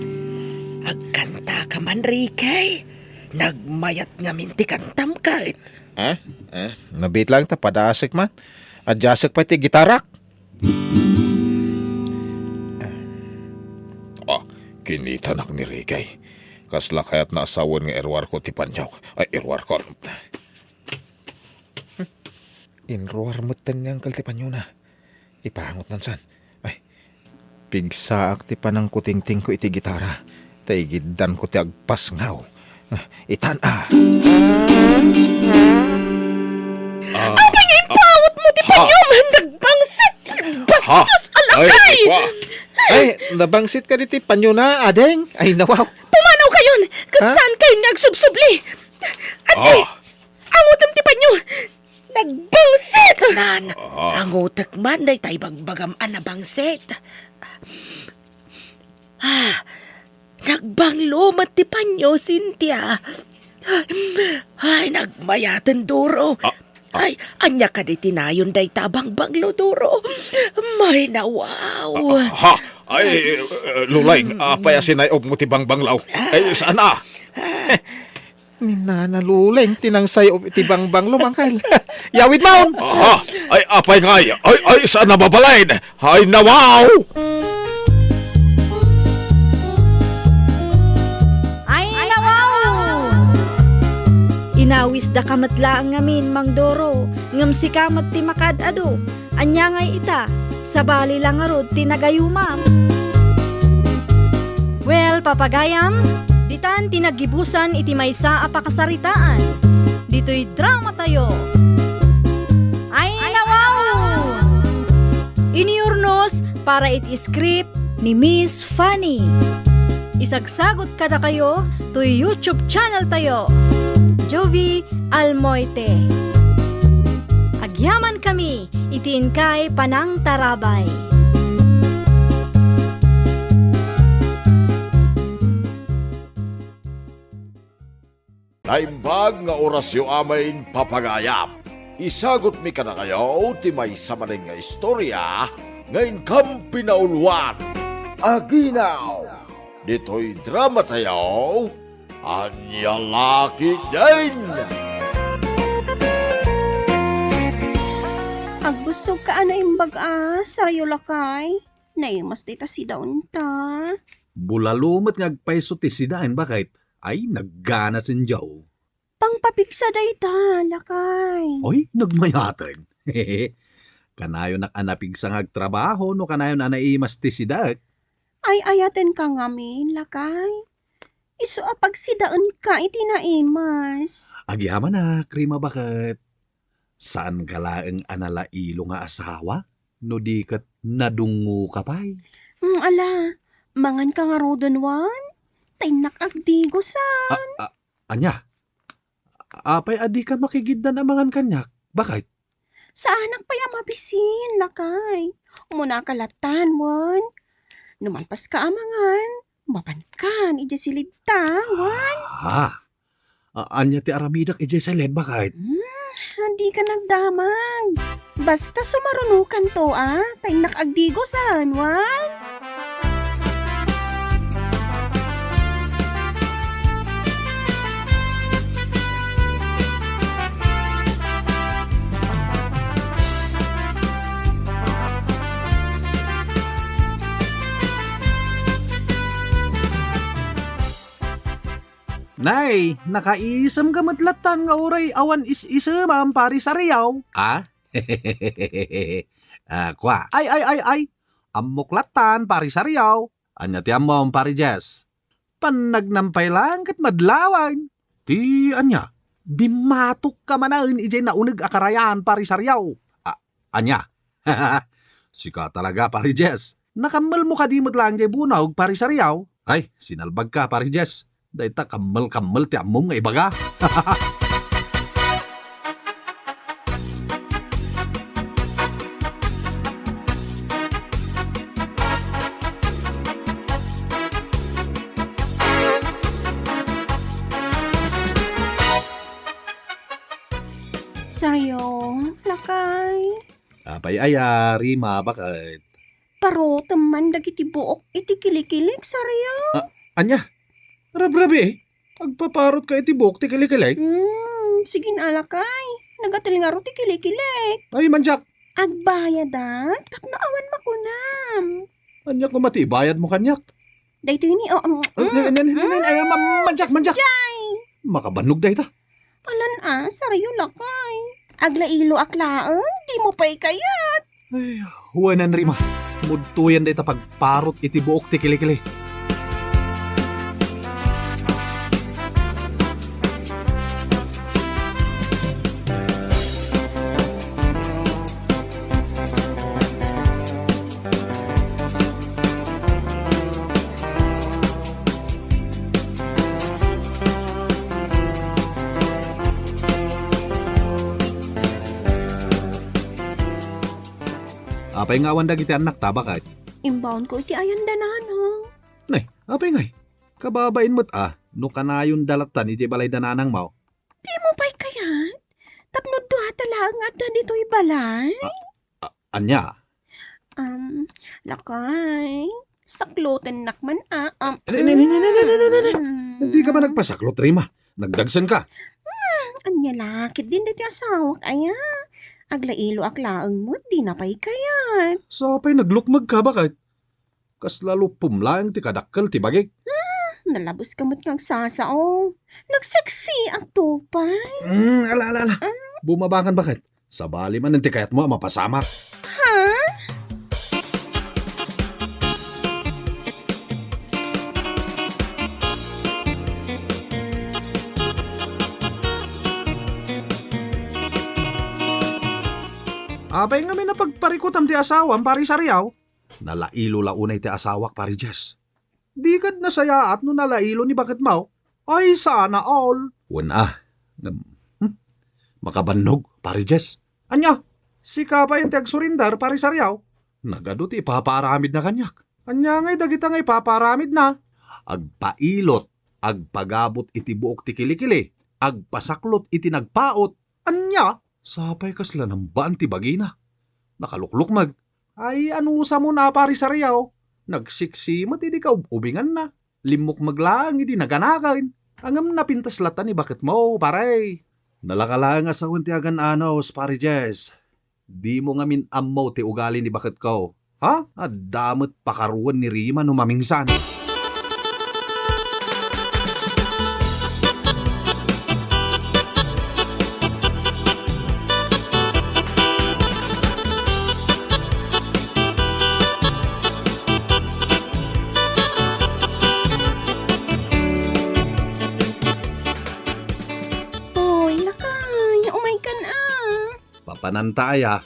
Agkantaka man, Ricky. Nagmayat ngamin ti kantam ket. Ah? Ah? Nabiit lang ta padasek man. Adjasek pay ti gitarak. Initanak ni Rigay. Kasla kayatna a sawen nga iruarko ti panyo. Ay, iruarko. Inruar metten ni Angkel ti panyona. Ipangotnan san. Ay, pigsaak ti panangkutingtingko iti gitara, ta igiddanko ti agpasngaw. Ah, itan, ah. Ah, apay nga ah, ipangotmo ti ha. Panyom? Nagbangsit! Bastos a lakay! Ay, wa. Ay, nabangsit kadi ti panyona, ading? Ay, nawaw. Pumanaw kayon! Ket ha? Saan kayon nga agsubsubli? Adi, ah. Angotem ti panyo! Nagbangsit! Nan, ah. Angotek man dayta ibagbagam a nabangsit. Ah, nagbanglo met ti panyo, Cynthia. Ay, nagmayaten, Doro. Ah, ah. Ay, ania kadi ti nayon dayta a bangbanglo, Doro? Ay, nawaw. Ah, ah, ha? Ay, eh, Lulay, apay a sinay-obmo ti bangbanglo? Ay, saan a? Ni Nana Luleng ti nangsay-ob iti bangbanglo, Angkel. Yawidmon! Aha! Ay, apay ngay! Ay, ay, saan a mabalin? Ay, nawaw! Ay, nawaw! Inawisdaka met laeng ngamin, Mang Doro, ngem sika met ti makaad-adu. Ania ngay ita? Sabali la ngarud ti nagayumam. Well, papagayam, ditan ti naggibusan iti maysa a pakasaritaan. Ditoy dramatayo. Ay, nawaw! Iniurnos para iti script ni Miss Fanny. Isagsagot kadakayo toy YouTube channel tayo, Jovie Almoite. Agyaman kami iti inkay panangtarabay. Naimbag nga orasyo amin, papagayam. Isagutmi kadakayo ti maysa manen nga istorya nga inkam pinauluan. Aginaw! Ditoy dramatayo, Ania La Ketdin! Agbusogka a naimbag a, Sarayaw lakay. Naimas dayta sidaenta. Bulalo met nga agpayso ti sidaen, baket. Ay, nagganasen diay. Pangpapigsa dayta, lakay. Oy, nagmayaten. Kanayonak a napigsa nga agtrabaho no kanayon a naimas ti sidaek. Ay-ayatenka ngamin, lakay. Isu a pagsidaenka iti naimas. Agyamanak, Rima, baket. Saanka laeng a nalailo nga asawa no di ket nadungngoka pay. Mm, ala, manganka ngaruden wen? Ta innak agdigosan. A, a, ania? Apay a dika makigiddan a mangan kaniak? Baket? Saanak pay a mabisin, lakay. Umunaka lattan wen. No malpaska a mangan, mapankan idiay silidta wen. Ah. A-, ania ti aramidek idiay silid, baket? Hmm, dika nagdamag. Basta sumarunokanto a, ta innak agdigosan wen. Nay, nakaisemka met lattan nga uray awan is-isemam, Pari Sariaw. Ah? Ah, kua. Ay, ay, ay, ay. Ammok lattan, Pari Sariaw. Ania ti ammom, Pari Jess? Pannagnampay laeng ket madlawen. Ti ania? Bimmatokka manen idiay nauneg a karayan, Pari Sariaw. A-, ania? Sika talaga, Pari Jess. Nakammelmo kadi met laeng diay bunog, Pari Sariaw? Ay, sinalbagka, Pari Jess. Dayta kammel-kammel ti ammom nga ibaga. Sariaw, lakay. Apay aya, Rima, baket? Parotem man dagiti buok iti kilikilik, Sariaw. Ah, ania? Rabrabii, eh. Agpaparotka iti buok ti kilikilik? Hmm, sige, lakay. Nagatil ngarud ti kilikilik. Ay, manyak. Agbayadak tapno awan makunam. Ania koma ti ibayadmo kaniak? Daytoy ni, oh, mm, Ay, ay, ay, ay, ay, ay, ay, ma-, manjak, manjak. Jay! Makabannog dayta. Alan a, sarayo lakay. Aglailoak laeng, dimo pay kayat. Ay, wanan Rima. Mudtoyan dayta pagparot iti buok ti kilikili. Apay nga awan dagiti annakta, baket? Imbaonko iti ayan da nanang. Nay, apay ngay? Kababain met a, no kanayonda lattan idiay balay da nanangmo. Dimo pay kayat? Tapno duata laeng nga adda ditoy balay? A-, a-, ania? Um, lakay, saklotennak man a, um, Hindi ka ba mm. nagpasaklot, Rima? Nagdagsen ka. Hmm, ania la, ket din ditoy asawak, aya. Aglailoak laeng met, dina pay kayat. Sapay naglukmeg ka, baket? Kasla lupom laeng ti kadakkel ti bagik. Hmm, nalabes ka met nga agsasao. Nagseksiak to pay. Hmm, ala, ala, ala. Ah. Bumabangan, baket? Sabali manen ti kayatmo a mapasamak. Ha? Apay ngamin a pagparikutam ti asawam, Pari Sariaw? Nalailo la unay ti asawak, Pari Jess. Di kad nasayaat no nalailo ni baketmo? Ay, sana all. Wen a. Ngem, hmm? Makabannog, Pari Jess. Ania? Sika pay ti agsurindar, Pari Sariaw? Nagadu ti ipapaaramidna kaniak. Ania ngay dagita nga ipapaaramidna? Agpailot, agpagabut iti buok ti kilikili, agpasaklot iti nagpaut. Ania? Sapay kasla nambaan ti bagina. Nakaluklukmeg. Ay, anusamon a, Pari Sariaw? Nagseksi met idi kaub-ubinganna. Limmukmeg laeng idi naganaken. Ngem napintas latta ni baketmo, pare. Nalaka laeng a sawen ti agan-anos, Pari Jess. Dimo ngamin ammo ti ugali ni baketko. Ha? Adda met pakaruan ni Rima no mamingsan. Hoy, lakay, umaykan a. Papananta aya?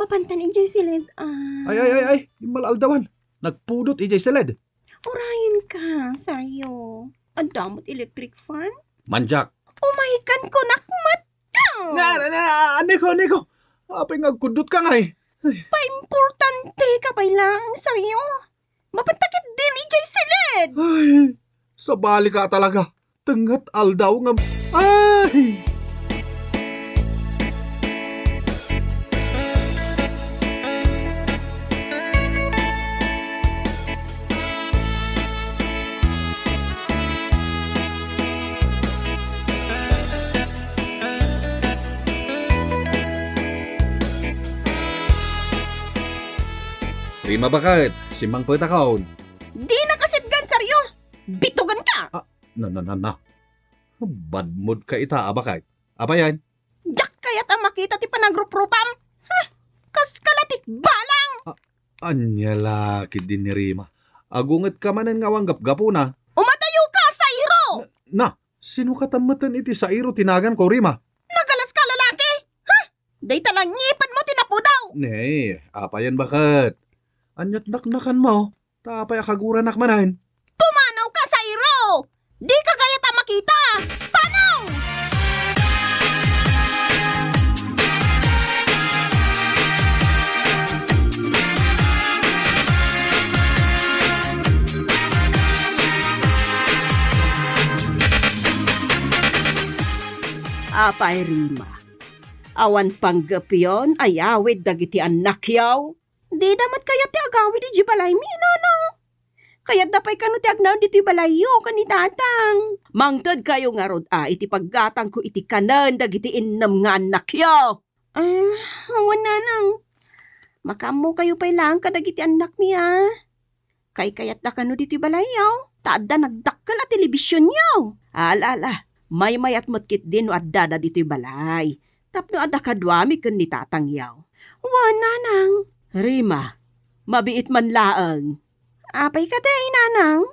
Mapantan idiay siled a. Ay, ay, ay, ay, immal-aldawan. Nagpudot idiay siled. Urayen ka, Sario. Adda met electric fan? Manjak. Umaykan kunak met. Nga, na, na, aneko, aneko. Apay nga agkuddot ka ngay? Ay. Paimportante ka pay laeng, Sario. Mapantakit din idiay siled. Ay, sabali ka talaga. Tengngat aldaw nga, ay! Rima, baket, simmangpetakon. Dina kasitgan, Sario! Bitugan ka! Ah, na, na, na, na. Bad mood ka ita, a, baket. Apay yan? Diak kayat a makita ti panagruprupam. Huh! Kas kalatik balang! A-, ania la ketdi ni Rima? Agunget ka manen nga awan gapgapuna. Umadayo ka, Sairo! Na, na, sino ka tammaten iti Sairo ti naganko, Rima? Nagalas ka, lalaki! Huh! Dayta la ngipenmo ti napudaw! Ne, apay yan, baket? Aniat naknakanmo? Ta apay a kaguranak manen? Pumanaw ka, Sairo! Di ka kayat a makita! Panaw! Apay, Rima, awan panggepyon a yawid dagiti annakyo? Dida met kayat ti agawid idiay balaymi, nanang. Kayatda pay kano ti agnaed ditoy balayyo ken ni tatang. Mangtedkayo ngarud a iti paggatangko iti kanen dagiti innem nga annakyo. Ah, awan, nanang. Makaammokayo pay laeng kadagiti annakmi, a. Kaykayatda kano ditoy balayyo, ta adda nagdakkel a telebisionyo. Ala, ala, maymayat met ketdi no addada ditoy balay. Tapno adda kaduami ken ni tatangyo. Wen, nanang. Rima, mabiit man laeng. Apay kadi, nanang?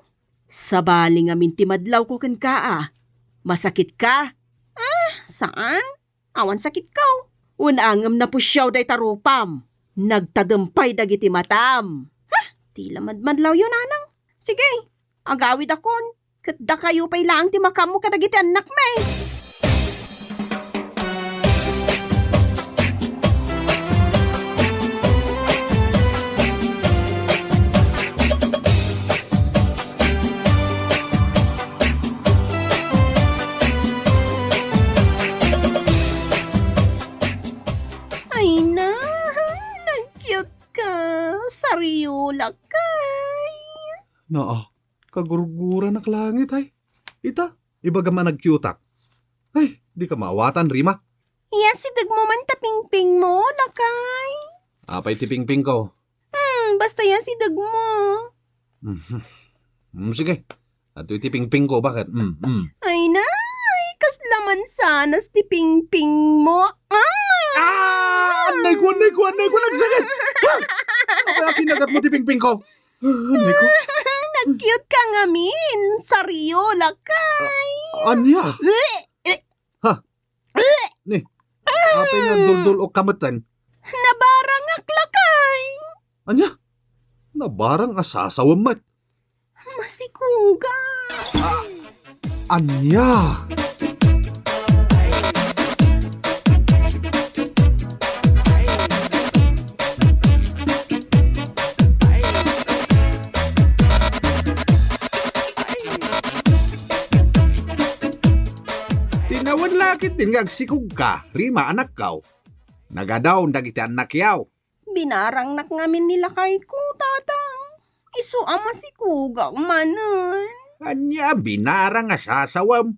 Sabali ngamin ti madlawko kenka a. Masakitka? Ah, saan? Awan sakitko. Wen, ngem napusiaw dayta rupam. Nagtadem pay dagiti matam. Ha? Ti la madmadlawyo, nanang. Sige, agawidakon. Ket dakayo pay laeng ti makaammo kadagiti annakmi. Ay na, nag-cute ka, Sario lakay. Naa, kagurguranak langit, ay. Ita, ibagam a nag-cute-ak. Ay, dika maawatan, Rima. Iyasidegmo man ta pingpingmo, lakay. Apay ti pingpingko? Hmm, basta iyasidegmo. Mhm. Hmm, sige. Adtoy ti pingpingko, baket? Hmm, hmm. Ay na, ay, kasla mansanas ti pingpingmo. Ah! Ah! Annayko, annayko, annayko, nagsakit! Ah! Apay a kinagatmo ti pingpingko? Ah, annayko. Nag-cute ka ngamin, Sario lakay. Ah, ania? Eh, eh. Ha? Eh. Ni, apay nga duldul-okka metten? Nabarangak lakay. Ania? Nabarang a sasawem met. Masikuga. Ah, ania? Tinawen la ketdin nga agsikugka, Rima, anakko. Nagadaw dagiti annakyo. Binarangnak ngamin ni lakayko, tatang. Isu a masikugak manen. Ania a binarang a sasawem?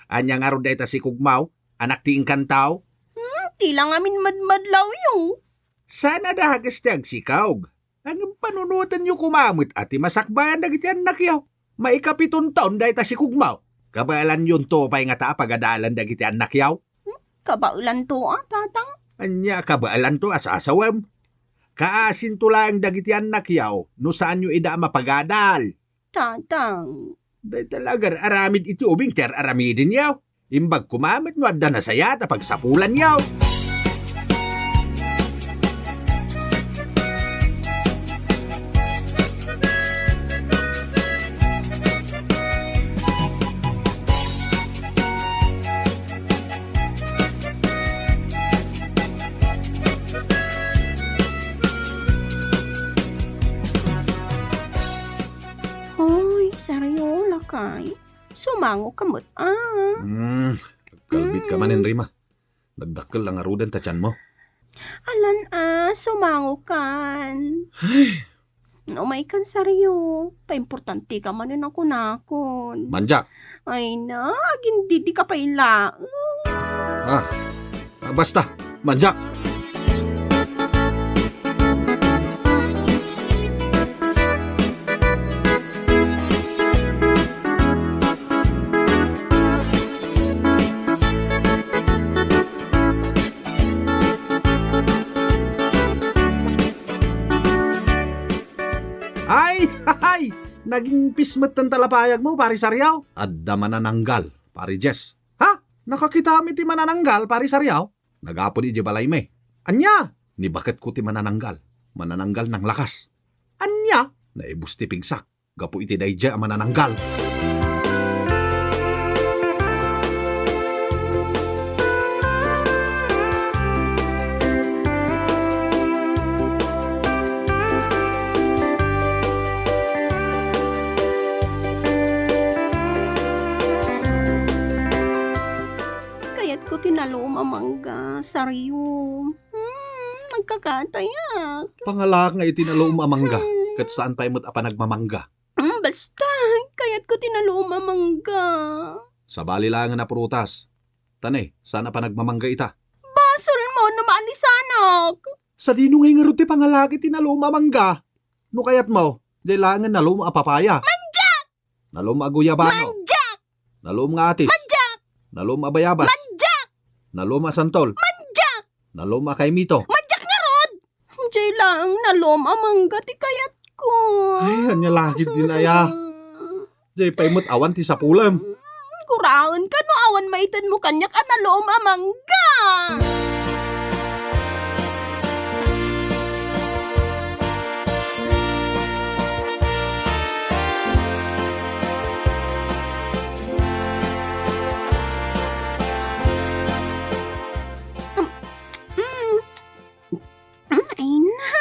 Ania ngarud dayta sikugmo? Anak ti engkanto? Hmm, ti la ngamin madmadlawyo. Saan a dages ti agsikog? Ngem panunotenyo koma met a ti masakbayan dagiti annakyo. Maikapiton taon dayta sikugmo. Kabaelanyonto pay ngata a pagadalen dagiti annakyo? Hmm, kabaelanto a, tatang. Ania a kabaelanto a sasawem? Kaasinto laeng dagiti annakyo no saanyo ida a mapagadal. Tatang. Dayta la agar-aramid iti ubing ti ar-aramidenyo. Imbag koma met no adda nasayaat a pagsapulanyo. Hoy, Sario, lakay. Sumangoka met, a. Hmm, agkalbit ka manen, Rima. Nagdakkel la ngaruden ta tianmo. Alan a, sumangokan. Ay. Umaykan, Sario. Paimportanteka manen a kunakon. Mandiak. Ay na, agindidika pay laeng. Ah, ah, basta, mandiak. Ay, hay! Naging pis met ti talapayagmo, Pari Sariaw. Adda manananggal, Pari Jess. Ha? Nakakitam iti manananggal, Pari Sariaw? Nagapod idiay balaymi. Ania? Ni baketko ti manananggal. Manananggal nanglakas. Ania? Naibus ti pigsak gapu iti daydiay a manananggal. Kayatko ti nalum a mangga, Sariom. Hmm, nagkakatayak. Pangalaak nga iti nalum a mangga, ket saan pay met a panagmamangga. Hmm, basta, kayatko ti nalum a mangga. Sabali laengen a prutas. Tane, saan a panagmamangga ita? Basolmo no maalisanak. Sadino ngay ngarud ti pangalaak iti nalum a mangga? No kayatmo, Jay laengen nalum a papaya. Manjak! Nalum a guyabano. Manjak! Nalum nga atis. Manjak! Nalum a bayabas. Manjak! Nalum a santol. Manjak! Nalum a kaimito. Manjak ngarud! Jay laeng nalum a mangga ti kayatko. Ay, ania lakit din aya. Jay pay met awan ti sapulem. Kuraenka no awan maitedmo kaniak a nalum a mangga. Mm. Mm, ay na.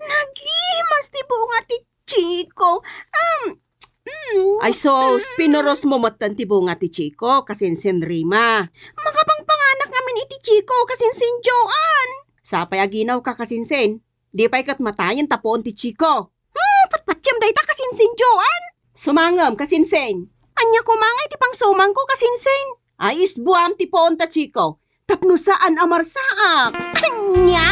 Nagimas ti bunga ti Chico. Um, mm. Ay sus, pinurosmo metten ti bunga ti Chico, kasinsin Rima. Makapangpanganak ngamin iti Chico, kasinsin Joan. Sapay aginawka, kasinsin. Di pay ket matayen ta puon ti Chico. Hmm, patpatiem dayta, kasinsin Joan. Sumangem, kasinsin. Ania koma nga iti pangsumangko, kasinsin? Ay, isbuam ti puon ta Chico. Tapno saan a marsaak. Ania?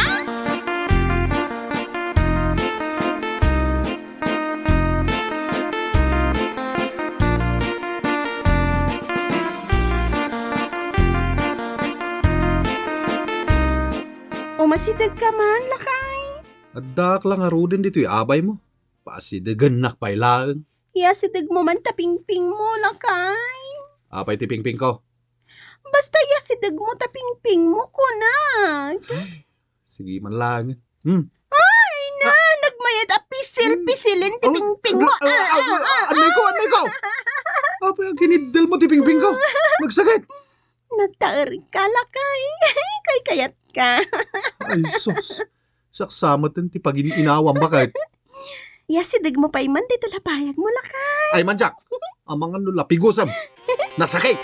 Umasidegka man, lakay. Addaak la ngaruden ditoy abaymo. Pasidegennak pay laeng. Iyasidegmo man ta pingpingmo, lakay. Apay ti pingpingko? Basta iyasidegmo ta pingpingmo, kunak. Ay, sige man laeng. Hmm. Ay, na, nagmayat a pisil-pisilin ti pingpingmo. Ah, ah, ah, ah, ah. Anay ko, anay ko. Apay, aginiddelmo ti pingpingko. Nagsakit. Nagtaerka, lakay. Kaykayatka. Ay, sus. Saksametten ti pagin-inawam, baket. Iyasidegmo pay man dayta lapayagmo, lakay. Ay, manjak. Amangan no lapigusem. Nasakit.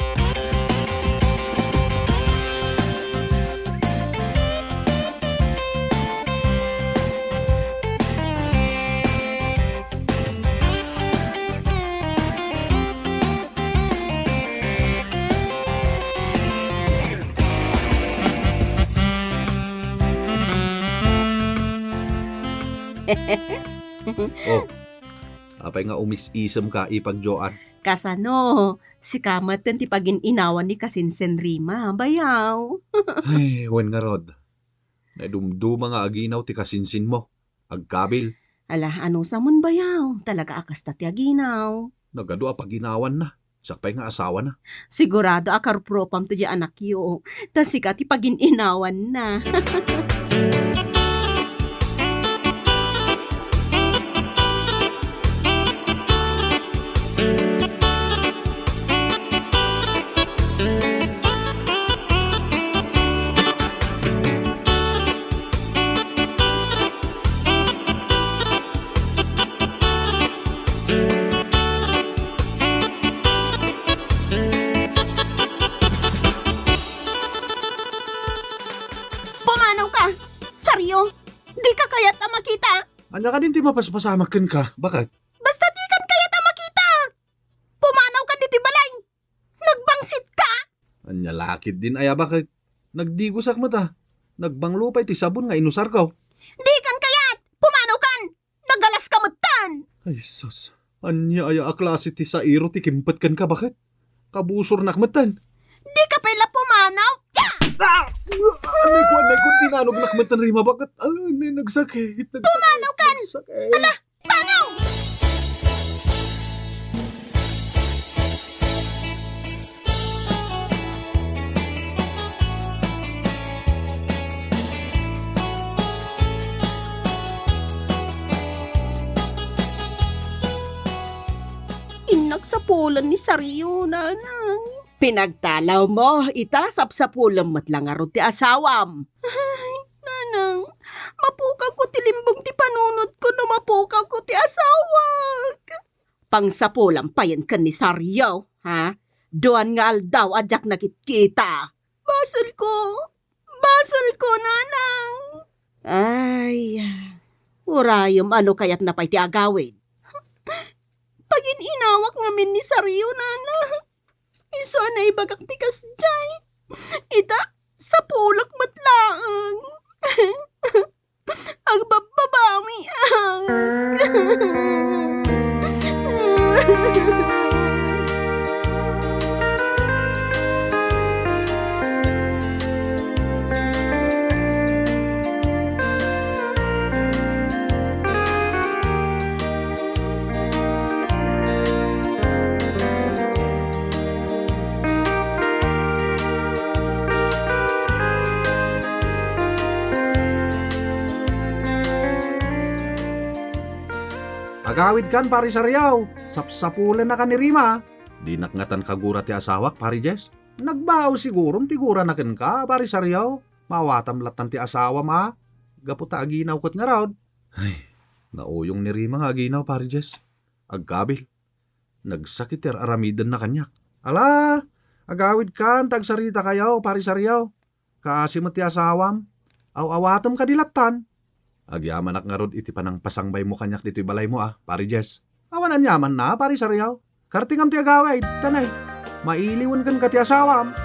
Oh, apay nga umis-isemka, ipag Joan? Kasano? Sika met ti pagin-inawan ni kasinsin Rima, bayaw. Ay, wen ngarud. Naidumduma nga aginaw ti kasinsinmo. Agkabil. Ala, anusamon bayaw? Talaga a kasta ti aginaw. Nagadu a paginawanna. Siak pay nga asawana. Sigurado a karupropam to di anakyo. Ta sika ti pagin-inawanna. Pumanawka! Sario! Dika kayat a makita! Ania kadin ti mapaspasamak kenka? Baket? Basta dikan kayat a makita! Pumanawka ditoy balay! Nagbangsitka! Ania lakit din aya, baket? Nagdigosak met a. Nagbanglo pay ti sabon nga inusarko. Dikan kayat! Pumanawkan! Nagalaska metten! Ay, sus. Ania aya a klase ti sairo ti kimpet kenka, baket? Kabusornak metten. Dika pay la pumanaw! Tiya! Ah! Anay ko, anay ko, dinanognak metten, Rima, baket? Ah, anay, nagsakit, nagsakit, Pumanawkan! Nagsakit. Ala, Panaw! Innak sapulen ni Sario, Nanang. Pinagtalawmo, ita sapsapulem met la ngarud ti asawam. Ay, Nanang, mapukawko ti limbong ti panunotko no mapukawko ti asawak. Pangsapulam payen ken ni Sario, ha? Duan nga aldaw a diak nakitkita. Basolko, Basolko, Nanang. Ay, urayem, ano kayatna pay ti agawid? Pagin-inawak ngamin ni Sario, Nanang. Isu a naibagak ti kasdiay. Ita, sapulek met laeng. Agbabbabawiak. Agawidkan, Pari Sariaw, sapsapulennaka ni Rima. Dinak ngatan kagura ti asawak, Pari Jess. Nagbao siguron ti gurana kenka, Pari Sariaw. Maawatam lattan ti asawam a, gapu ta aginaw ket ngarud. Ay, nauyong ni Rima nga aginaw, Pari Jess. Agkabil. Nagsakit ti ar-aramidenna kaniak. Ala, agawidkan ta agsaritakayo, Pari Sariaw. Kaasi met ti asawam. Aw-awatem kadi lattan. Agyamanak ngarud iti panangpasangbaymo kaniak ditoy balaymo a, Pari Jess. Awan aniamanna, Pari Sariaw. Kartingam ti agawid, tanay. Mailiwen kenka ti asawam.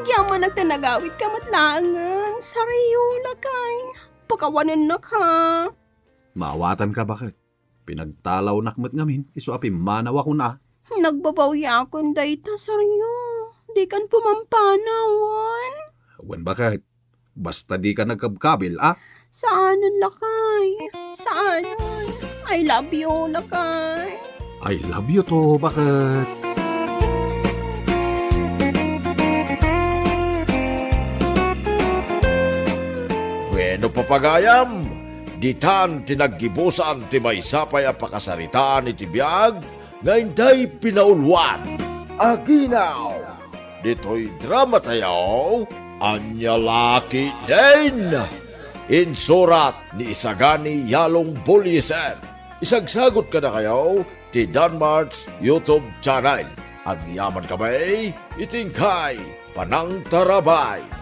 Agyamanak ta nagawidka met laengen, Sariaw, lakay. Pakawanennak, ha? Maawatanka, baket. Pinagtalawnak met ngamin, isu a pimmanawakon a. Nagbabawiakon dayta, Sariaw. Dikan pumampanaw, wen? Wen, baket. Basta dika nagkabkabil, a? Saanen, lakay. Saanen. I love you, lakay. I love you too, baket. Bueno, papagayam, ditan ti naggibusan ti maysa pay a pakasaritaan iti biag nga intay pinauluan. Aginaw! Ditoy dramatayo, Ania La Ketdin! Insurat ni Isagani Yalong Bullieser. Isagsagut kadakayo ti Danmart's YouTube channel. Agyaman kami iti inkay panangtarabay.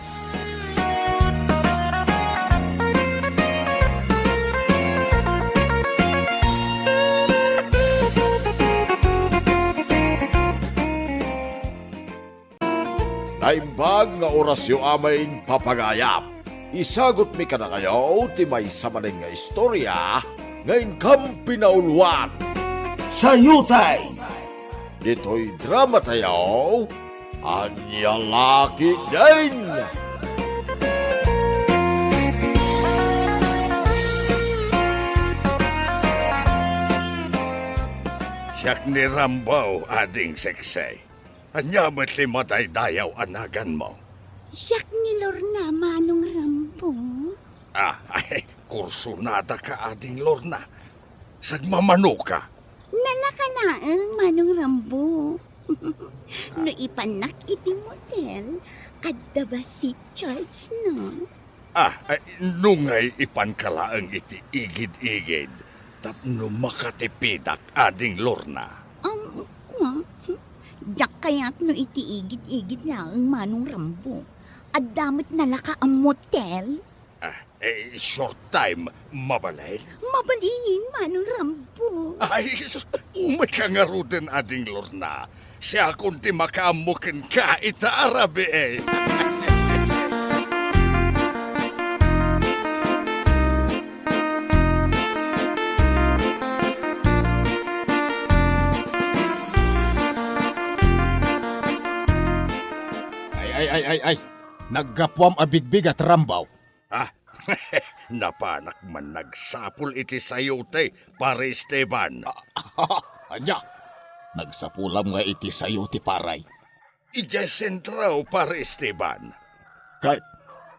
Naimbag nga orasyo amin, papagayam. Isagutmi kadakayo ti maysa manen nga istoria nga inkam pinauluan. Sayutay! Ditoy dramatayo, Ania La Ketdin! Siak ni Rambo, Ading Seksey. Ania met ti madaydayaw a naganmo? Siak ni Lorna, Manong Rambo. Ah, ay, kursunada ka, Ading Lorna. Sagmamano ka? Nalaka laeng, Manong Rambo. No ipannak iti motel, adda ba seat charge, no? Ah, ay, no ngay ipanka laeng iti igid-igid tapno makatipidak, Ading Lorna. Um, wa. Diak kayat no iti igid-igid laeng, Manong Rambo. Adda met nalaka a motel. Ah, eh, short time, mabalin? Mabalin, Manong Rambo. Ay, sus, umay ka ngaruden, Ading Lorna. Siakon ti makaammo kenka ita a rabii. Ay, ay, ay, ay, ay. Naggapuam a bigbigat, Rambo. Ah, napanak man nagsapul iti sayote, Pare Esteban. Ania? Nagsapulam nga iti sayote, pare? Idiay sentro, Pare Esteban. Ket,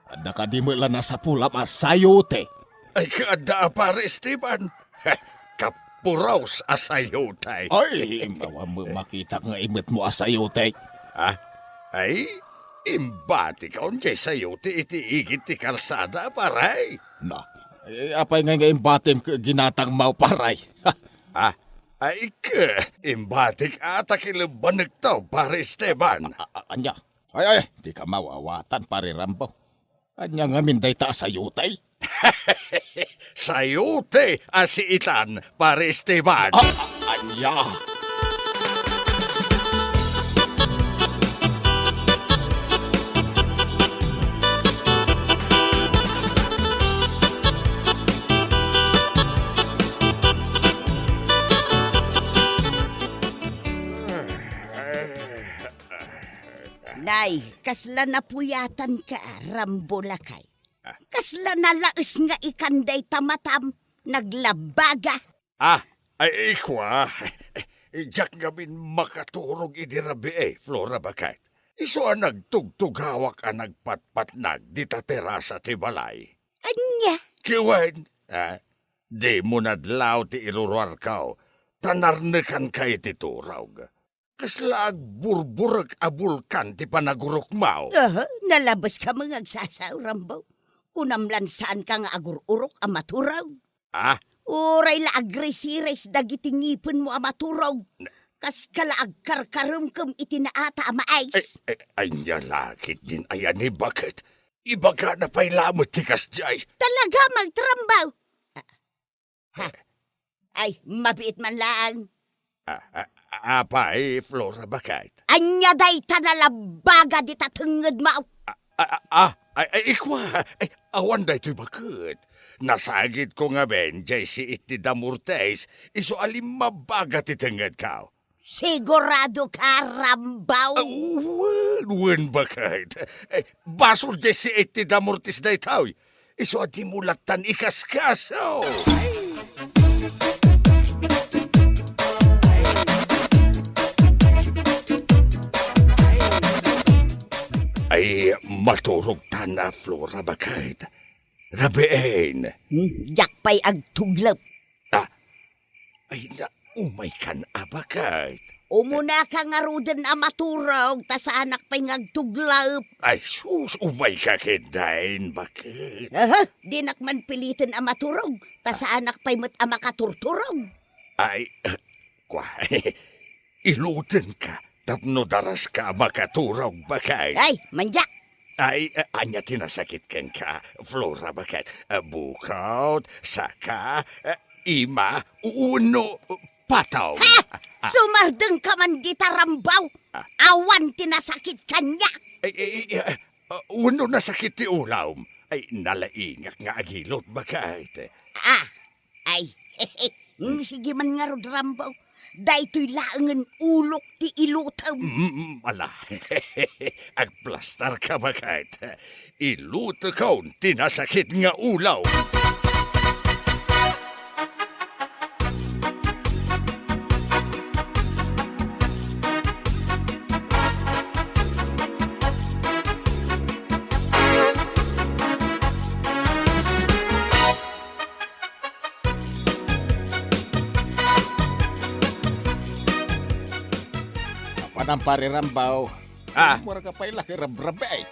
adda kadi met la nasapulam a sayote? Ay, kaadda a, Pare Esteban. Heh, kapuros a sayote. Ay, awan met makitak nga imetmo a sayote. Ah? Ay, imbatikon diay sayote iti igid ti kalsada, pare. Na, eh, apay ngay nga imbatim ket ginatangmo, pare? Ah, Ay, ke, imbatik a ta kilebbanekto, Pare Esteban. A-, a-, ania? Ay, ay, dika mawawatan, Pare Rambo. Ania ngamin dayta a sayote? Sayote a siitan, Pare Esteban. A-, a-, ania? Nay, kasla napuyatanka, Rambo lakay. Kasla nalaes nga ikan dayta matam, naglabaga. Ah, ay, ikua, diak ngamin makaturog idi rabii, Flora baket. Isu a nagtugtugawak a nagpatpatnag dita terasa ti balay. Ania? Kiwen, ah, dimo nadlaw ti iruruarko, ta narnekanka iti turog. Kasla agburburek a bulkan ti panagurokmo. Aha, nalabeska met nga agsasao, Rambo. Kunam lan saanka nga agur-urok a maturog. Ah? Uray la agrisiris dagiti ngipenmo a maturog. Na- Kaska la agkarkaremkem iti naata a mais. Ay, ay, ania la ketdin aya ni baket? Ibagana pay lamet ti kasdiay. Talaga, Rambo? Ha? Ay, mabiit man laeng. Ah, ah, apay, Flora baket? Ania dayta nalabaga dita tengngedmo? Ah, ah, ah, ah, ay, ay, ikua, ay, awan daytoy baket. Nasagidko ngamin, jay siit ti damortis, isu a limmabaga ti tengngedko. Siguradoka, Rambo? Ah, wen, wen, baket. Eh, basol jay siit ti damortis daytoy. Isu a dimo lattan ikaskaso. Ay, maturogtan a, Flora baket. Rabiin. Hmm, diak pay agtuglep. Ah, ay, na, umaykan a baket. Umunaka ngaruden a maturog, ta saanak pay nga agtuglep. Ay, sus, umayka ketdin, baket. Aha, dinak man piliten a maturog, ta saanak pay met a makaturturog. Ay, eh, kua, ilutenka tapno daraska a makaturog, baket. Ay, mandiak! Ay, eh, ania ti nasakit kenka, Flora, baket? Eh, bukot, saka, eh, ima, wenno, eh, patong? Ha! Ah. Sumardengka man dita, Rambo! Ah. Awan ti nasakit kaniak! Ay, ay, ay, eh, ah, wenno nasakit ti ulom? Ay, nalaingak nga agilot, baket. Ah, Ay, mm, sige man ngarud, Rambo. Daytoy laengen ulok ti ilutem. Mm, ala. Agplastarka, baket. Ilutekon ti nasakit nga ulom. Apanan, Pare Rambo? Ah. Mura ka pay la ket rabrabi.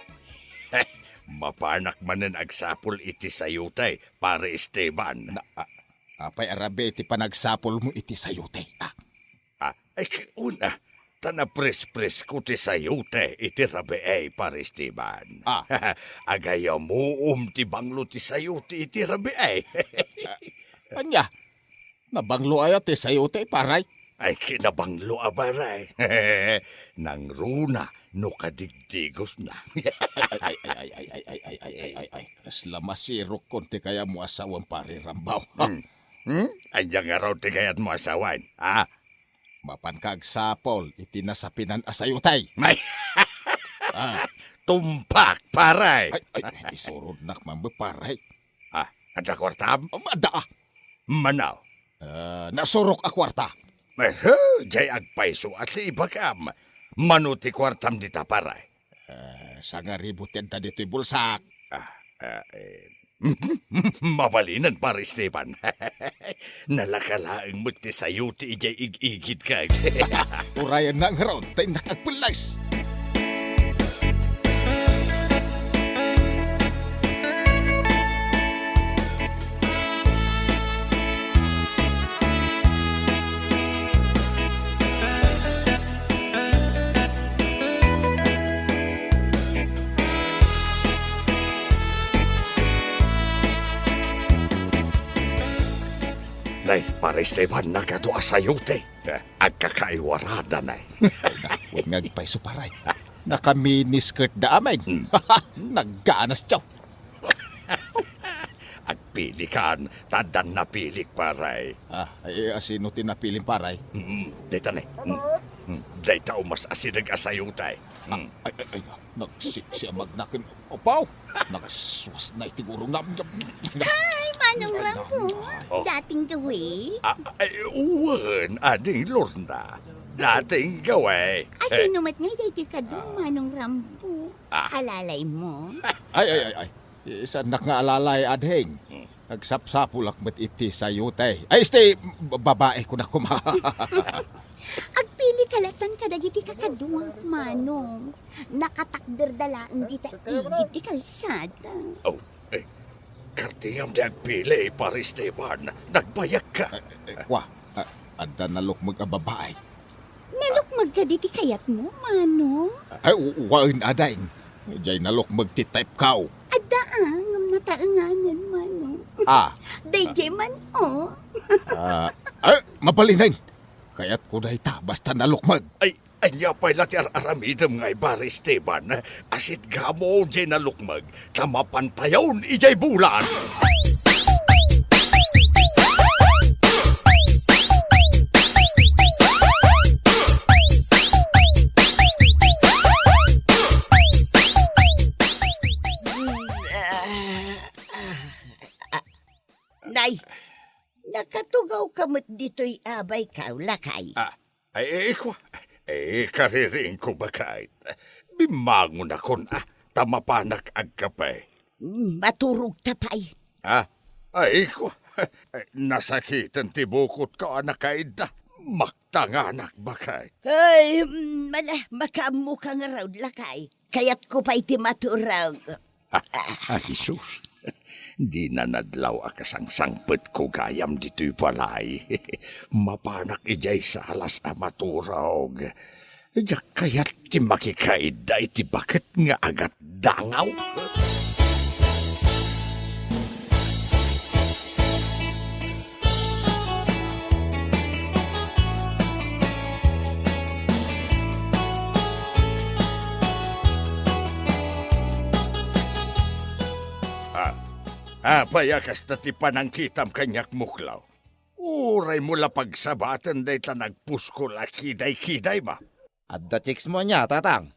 Mapanak manen agsapul iti sayote, Pare Esteban. Na, a-, apay a rabii ti panagsapulmo iti sayote? Ah. Ah, ay, ki-, una, ta naprespresko ti sayote iti rabii, Pare Esteban. Ah. Agayamuom ti banglo ti sayote iti rabii. Ah, ania? Nabanglo aya ti sayote, pare? Ay, kinabanglo a, pare. Nangruna no kadigdigosna. Ay, ay, ay. Kasla masirokkon ti kayatmo a sawen, Pare Rambo. Hmm. Hmm? Ania ngarud ti kayatmo a sawen, a? Mapanka agsapul iti nasapinan a sayote. Ay! Ah. Tumpak, pare! Ay, ay, isurodnak man, pare. Ah, adda kuartam? Um, adda, ah. Mano? Ah, nasurok a kuarta. Ehe, jay agpayso a ti ibagam. Mano ti kuartam dita, pare? Ah, sangaribu ti adda ditoy bulsak. Ah, ah, eh, Mabalinen, Pare Esteban. Nalaka laeng met ti sayote idiay ig-igidka. Urayennak ngarud ta innak agpelles. Pare Esteban, nagadu a sayote. Agkakaiwarada na. Wen nga agpayso, pare. Naka-miniskirt da amin. Hmm. Nagganas, tiyaw. Agpilikan, ta addan napilik, pare. Ah, ay, asino ti napilim, pare? Mm, dayta ne. Mm. Mm. Dayta umas asideg a sayote. Ah, mm. Ay, ay, ay, nagsiksi a magnaken. Apaw! Nagsuas na iti gurong na. Hi, Manong Rambo. Oh. Dating gawi? Ah, ay, wen, Ading Lorna. Dating gawi. Asino met nga daytoy kadu, Manong Rambo? Ah. Alalay mo? Ay, ay, ay, ay. Saannak nga alalay, adhing. Hmm. Nagsapsapulak met iti sayote. Ay, iti, ba-, babae ko na kuma. Agpili ka latan kadagiti kakaduak, Manong. Nakatakder da laeng dita igid ti kalsada. Oh, eh, kartingam ti agpili, Pare Esteban. Nagbayag ka. Eh, eh, kwa, ah, adda nalukmeg a babae. Nalukmeg kadi ti kayatmo, Manong? Ay, u-, wen, ading. Diay nalukmeg ti type ko. Adda, ah, ngem nataenganen, Manong. Ah. Daydiay man, oh. Ah, ay, mabalinen. Kayatko dayta, basta nalukmeg. Ay, ania pay la ti ar-aramidem ngay, Pare Esteban? Asitgam diay nalukmeg, ta mapantayon idiay bulan. Nay, nakatugawka met ditoy a bayko, lakay. Ah, ay, ay, kwa. Ay, kariringko, baket. Bimmangonakon, ah, ta mapanak agkape. Mm, maturogta pay. Ah, ay, kwa. Nasakiten ti bukotko a nakaidda. Maktanganak, baket. Ay, mm, mala, makaammoka ngarud, lakay. Kayatko pay ti maturog. Ah, ah, Jesus. Dina nadlaw a kasangsangpetko gayam ditoy balay. Mapanak idiay salas a maturog. Diak kayat ti makikaidda iti baket nga agatdangaw. Ah, apay a kasta ti panangkitam kaniak, Muklaw? Uray mo la pagsabaten dayta nagpuskol a kidaykidaymo. Adda text mo ania, Tatang?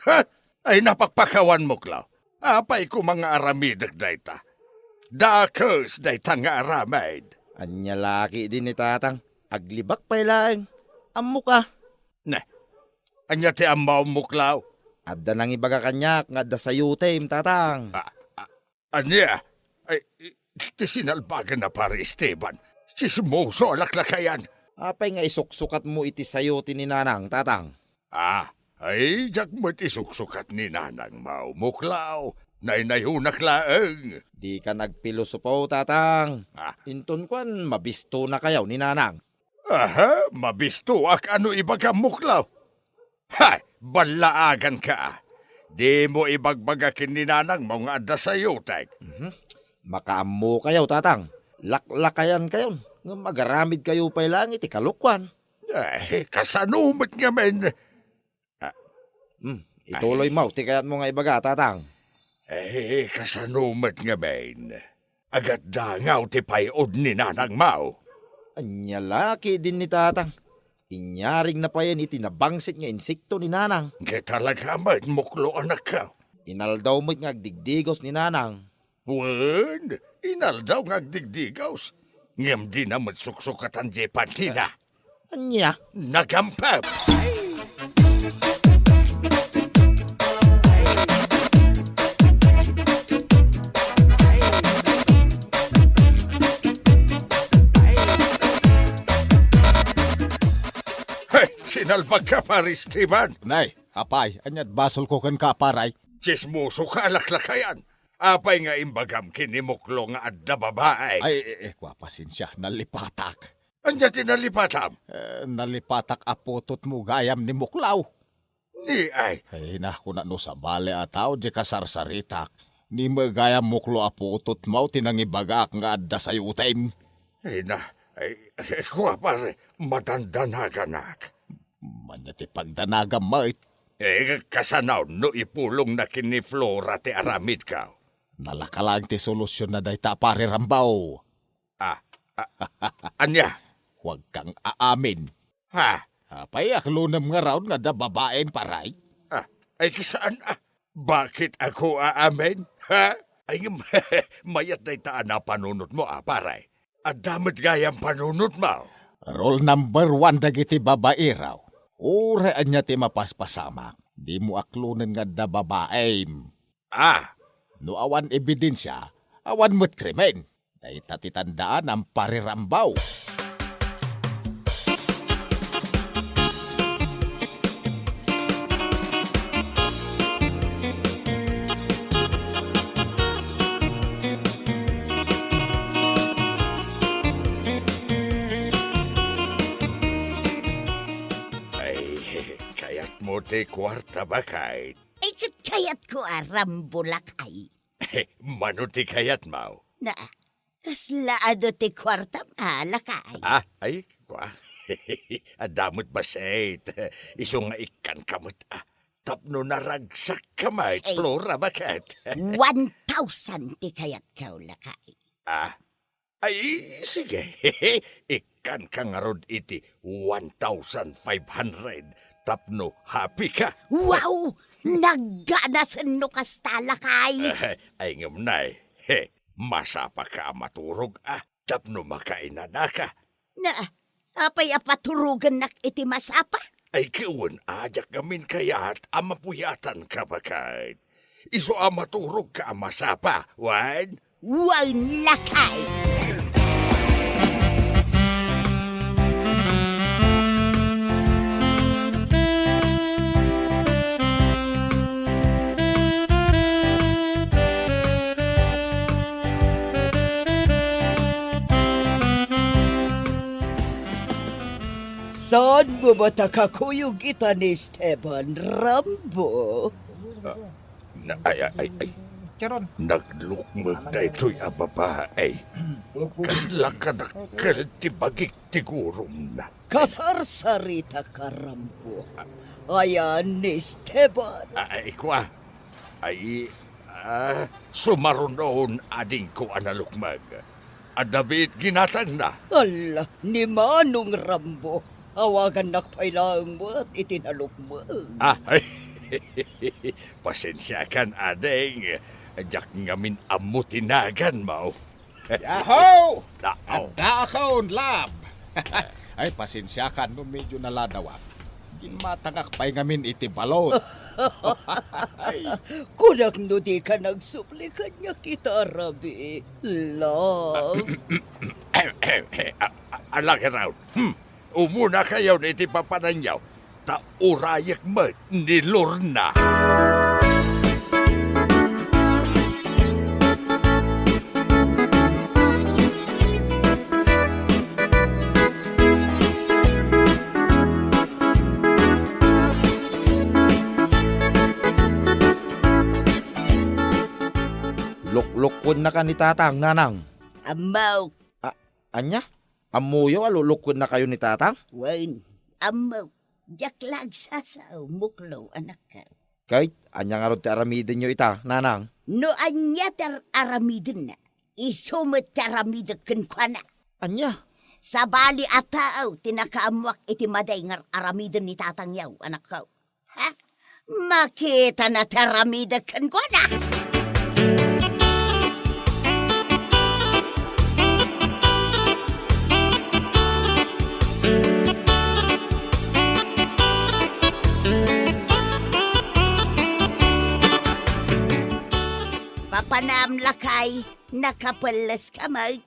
Ha? Ay, napakpakawan, Muklaw. Apay koma nga aramidek dayta? Dakes dayta nga aramid. Ania la ketdi ni Tatang? Aglibak pay laeng. Ammok a. Ne, ania ti ammom, Muklaw? Adda nangibaga kaniak nga adda sayotem, Tatang. Ah, ah, ania? Ay, i-, ti sinalbagan a Pare Esteban. Tsismoso a laklakayan. Apay nga isuksukatmo iti sayote ni Nanang, Tatang? Ah, ay, diak met isuksukat ni Nanangmo, Muklaw. Naynayonak laeng. Dika nagpilosopo, Tatang. Ah. Inton kuan, mabistonakayo ni Nanang. Aha, mabistoak a no ibagam, Muklaw? Hay, ballaaganka. Dimo ibagbaga ken ni Nanangmo nga adda sayotek. Mhm. Makaammokayo, Tatang. Laklakayankayon, ngem agaramidkayo pay laeng iti kalokuan. Eh, kasano met ngamin? Ah. Hmm, ituloymo ti kayatmo nga ibaga, Tatang. Eh, kasano met ngamin? Agatdangaw ti pay-od ni Nanangmo. Ania la ketdin ni Tatang? Inyarigna payen iti nabangsit nga insekto ni Nanang. Ket talaga met, Muklo, anakko. Inaldaw met nga agdigdigos ni Nanang. Wen, inaldaw nga agdigdigos. Ngem dina met suksukatan diay pantina. Ania? Nagampep! Hey, sinalbagka, Pare Esteban! Nay, apay, ania't basolko kenka, pare? Tsismosoka a laklakayan. Apay nga imbagam ken ni Muklo nga adda babaek? Ay, eh, eh, kua, pasensia, nalipatak. Ania ti nalipatam? Eh, nalipatak a putotmo gayam ni Muklaw. Ni ay? Ay, na, kuna no sabali a tao, di kasarsaritak. Ni met gayam, Muklo, a putotmo ti nangibagak nga adda sayotem. Ay na, Ay, kua, pare, madandanaganak. Ania ti pagdanagam met? Eh, kasano no ipulongna ken ni Flora ti aramidko? Nalaka laeng ti solusionna dayta, Pare Rambo. Ah, ah, ania? Huwag kang aamin. Ha? Apay, aklonem ngarud nga adda babaem, pare? Ah, ay, saan, ah? Bakit ako aamin? Ha? Ay, ngem, mayat dayta a napanunotmo, ah, pare. Adda met gayam panunotmo. Rule number one dagiti babaero. Uray ania ti mapaspasamak, dimo aklonen nga adda babaem. Ah! No awan ebidensia, awan met krimen. Dayta ti tandaanam, Pare Rambo. Ay, kayatmo ti kuarta, baket? Ay, ket kayatko a Rambo, lakay. Mano ti kayatmo? Na, kasla adu ti kuartam a, lakay? Ah, ay, kua. Adda met bassit. Isu nga ikkanka met, ah. Tapno naragsakka met, Ay. Flora, baket? One thousand ti kayatko, lakay. Ah, Ay, sige. Ikkanka ngarud iti one thousand five hundred tapno happy ka. Wow! Nagganasen no kasta, lakay. Ay, ngem nay, he, masapaka a maturog, ah, tapno makainanaka. Na, apay a paturogennak iti masapa? Ay, ket wen a, diak ngamin kayat a mapuyatanka, baket. Isu a maturogka a masapa, wen? Wen, lakay! Saan mo met a kakuyog ita ni Esteban, Rambo? Ah, na, ay, ay, ay, ay. Charon. Naglukmeg daytoy a babae. Kasla kadakkel ti bagik ti gurumna. Kasarsarita ka, Rambo. Ayan ni Esteban. Ah, ay, kua. Ay, ah, sumarunon adingko a nalukmeg. Adda biit ginatangna. Ala, ni Manong Rambo, awagannak pay laeng met iti nalukmeg. Ah, ay. Pasensiakan, ading. Diak ngamin ammo ti naganmo. Yahoo! Nao. Addakon, love. Ay, pasensiakan no medyo naladawak. Ginmatangak pay ngamin iti balon. Ay. Kunak no di ka nagsupli kaniak ita, Rabi. Love. Ahem, ahem, ahem. A, a, ala, get out. Hmm. Umunakayon iti papananyo, ta urayek met ni Lorna. Luklukuennaka ni Tatang, Nanang. Ammok. A-, ania? Ammoyo a luklukuennakayo ni Tatang? Wen, ammok. Diak la agsasao, muklo, anakko. Ket ania ngarud ti aramidenyo ita, Nanang? No ania ti ar-, aramidenna, isu met ti aramidek kenkuana. Ania? Sabali a tao ti nakaammoak iti madi nga ar-aramiden ni tatangyo, anakko. Ha? Makitana ti aramidek kenkuana. Papanam, lakay, nakapelles ka met.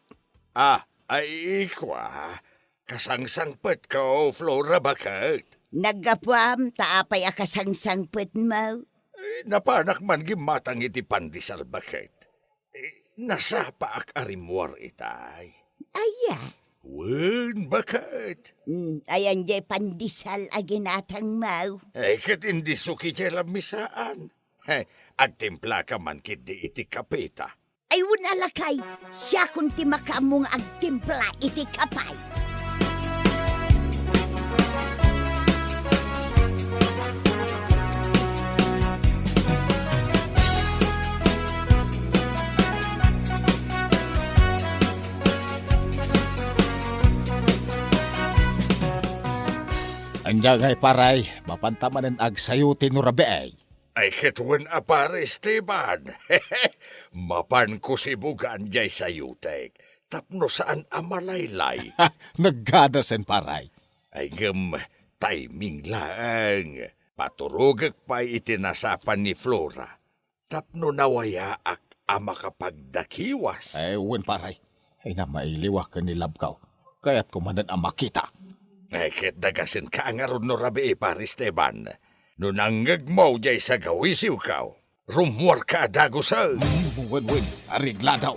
Ah, ay, kua, kasangsangpetka, Flora, baket. Naggapuam, ta apay a kasangsangpetmo? Eh, napanak man gimmatang iti pandesal, baket. Eh, nasapaak a rimmuar itay. Aya? Wen, baket. Hmm, ayan jay pandesal a ginatangmo? Eh, ket indi suki jay lamisaan. He, agtimplaka man ketdi iti kapeta. Ay, wen a lakay, siakon ti makaammo nga agtimpla iti kappay. Ania ngay, pare, mapanta manen agsayuti no rabii? Ay, ket wen a, Pare Esteban. Mapanko sibugan diay sayutek tapno saan a malaylay. Nagganasen, pare. Ay, ngem timing laeng. Paturogek pay iti nasapan ni Flora tapno nawayaak a makapagdakiwas. Ay, wen, pare. Ay, na mailiwak ken ni Labkaw. Kayatko manen a makita. Ay, ket dagasenka ngarud no rabii, Pare Esteban. No nangngegmo diay sagawisiwko, rummuarka a dagusen. Mm, wen, wen, areglado.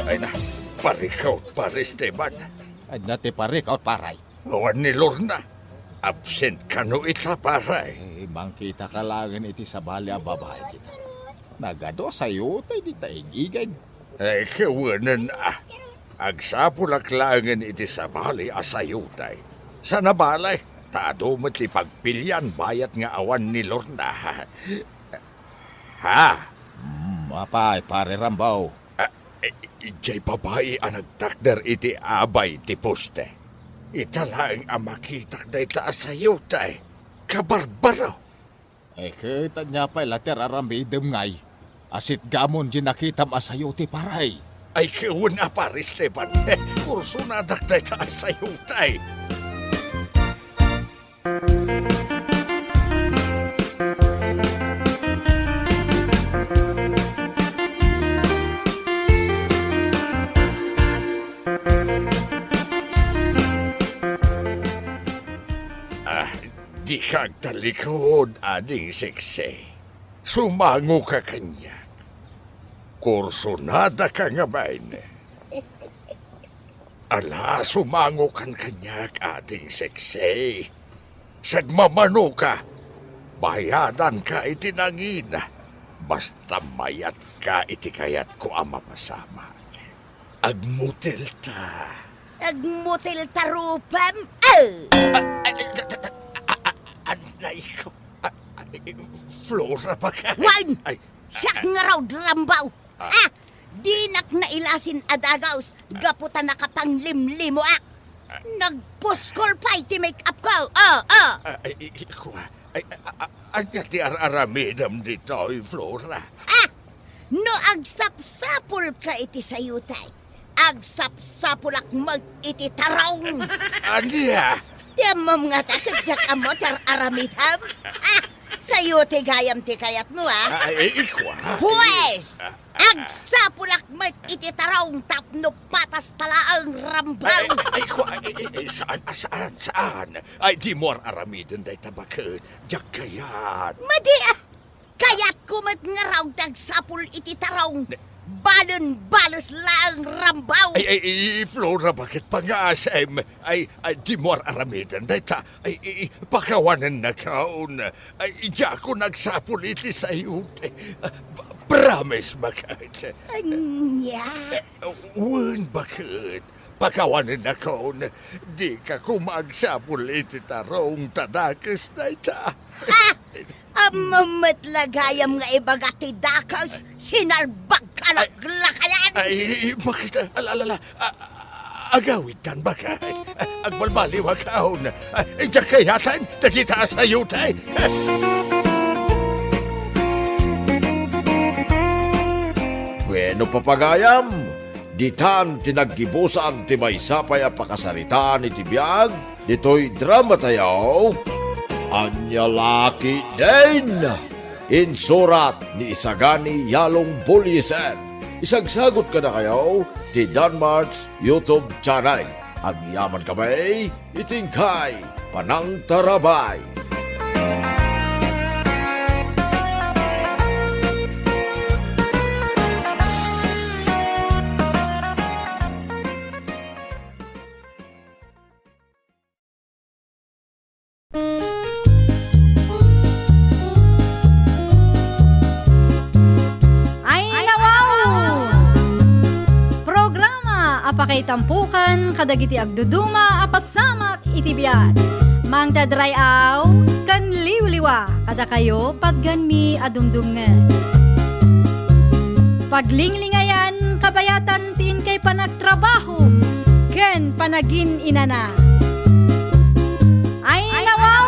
Ay na, parikaw, Pare Esteban. Ania ti parikaw, pare? Awan ni Lorna. Absent kano ita, pare? Eh, mangkitaka laengen iti sabali a babai dita. Nagadu a sayutay dita igigen. Eh, kawenen a. Agsapulak laengen iti sabali a sayutay. Sana bale, ta adu met ti pagpilian bayat nga awan ni Lorna. Ha? Hmm, apay, Pare Rambo? Ah, eh, diay babai a nagtakder iti abay ti poste. Ita laeng a makitak dayta a sayutay. Kabarbaro! Eh, ket ania pay la ti ar-aramidem ngay? Asitgamon diay nakitam a sayuti, pare. Ay, wen a, Pare Esteban. Kursonadak dayta a sayutay. Ah, dika agtallikud, Ading Seksi. Sumangoka kaniak. Kursonadaka ngamin. Ala, sumangokan kaniak, Ading Seksi. Sagmamanoka, bayadanka iti nangina, basta mayatka iti kayatko a mapasamak. Agmutilta. Agmutilta rupem, eh! Ah, ah, ah, ah, ah, ah, anay ko. Ah, ah, Flora, baka. Wen! Ay, siak ah, ah. Ngarud, Rambo. Ah. Ah, dinak nailasin a dagus, gapu ta nakapanglimlimoak. Ah. Nagpuskol pay ti make-up ko. Oh, oh. Ah, ay, i-, i-, kua. Ay, a, a, a, ania ti ar-aramidem ditoy, Flora? Ah! No agsapsapulka iti sayutay, agsapsapulak met iti tarong. Ania? Ti ammom ngata ket diak ammo ti ar-aramidem? Ah! Sayuti gayam ti kayatmo, ah! Ah, ay, ay, kua. Pues! Ah, ah, ah. Agsapulak met iti tarong tapno patas ta laeng, Rambo. Ay, ay, ay, kua, ay, ay, ay, saan, ah, saan, saan? Ay, dimo ar-aramiden dayta baket. Diak kayat. Madi, ah! Kayatko met ngarud ti agsapul iti tarong. Ne- Balen-bales laeng, Rambo. Ay, ay, ay, Flora, baket pangaasem? Ay, ay, dimo ar-aramiden dayta. Ay, ay, ay, pakawanennakon. Ay, diakon agsapul iti sayuti. Ah, p-, promise, baket. Ania? Eh, wen, baket. Pakawanennakon, dika koma agsapul iti tarong ta dakes dayta. Ah! Ammom met la gayam nga ibaga ti dakes, sinalbagka laklakayan! Ay, baket, ala, ala, ala, a-, a-, agawidtan, baket. Agbalbaliwakon. Diak kayaten dagita a sayuti. Bueno, papagayam, ditan ti naggibusan ti maysa pay a pakasaritaan iti biag ditoy dramatayo, Ania La Ketdin! Insurat ni Isagani Yalong Bullieser. Isagsagut kadakayo ti Danmart's YouTube channel. Agyamankami iti inkay panangtarabay. Itampukan kadagiti agduduma a pasamak iti biag. Mangted ray-aw ken liwliwa kadakayo patgenmi a dumdumngeg. Paglinglingayan kabayatan ti inkay panagtrabaho ken panagin-inana. Ay, nawaw!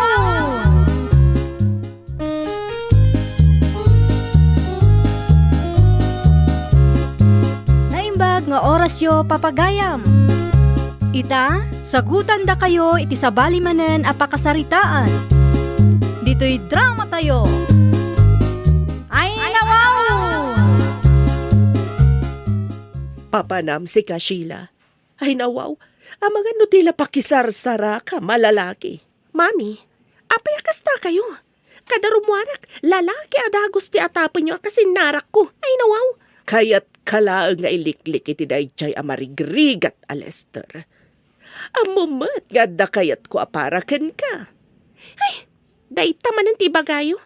Naimbag nga orasyo, papagayam. Ita, sagutandakayo iti sabali manen a pakasaritaan. Ditoy dramatayo. Ay, nawaw! Papanam, sika, Sheila. Ay, nawaw. Amangan no ti la pakisarsaraka, malalaki. Mami, apay a kastakayo? Kada rummuarak, lalaki a dagus ti atapenyo a kas innarakko. Ay, nawaw. Kayatka laeng nga iliklik iti daydiay a marigrigat a Lester. Ammom met nga adda kayatko a para kenka. Ay, dayta manen ti ibagayo.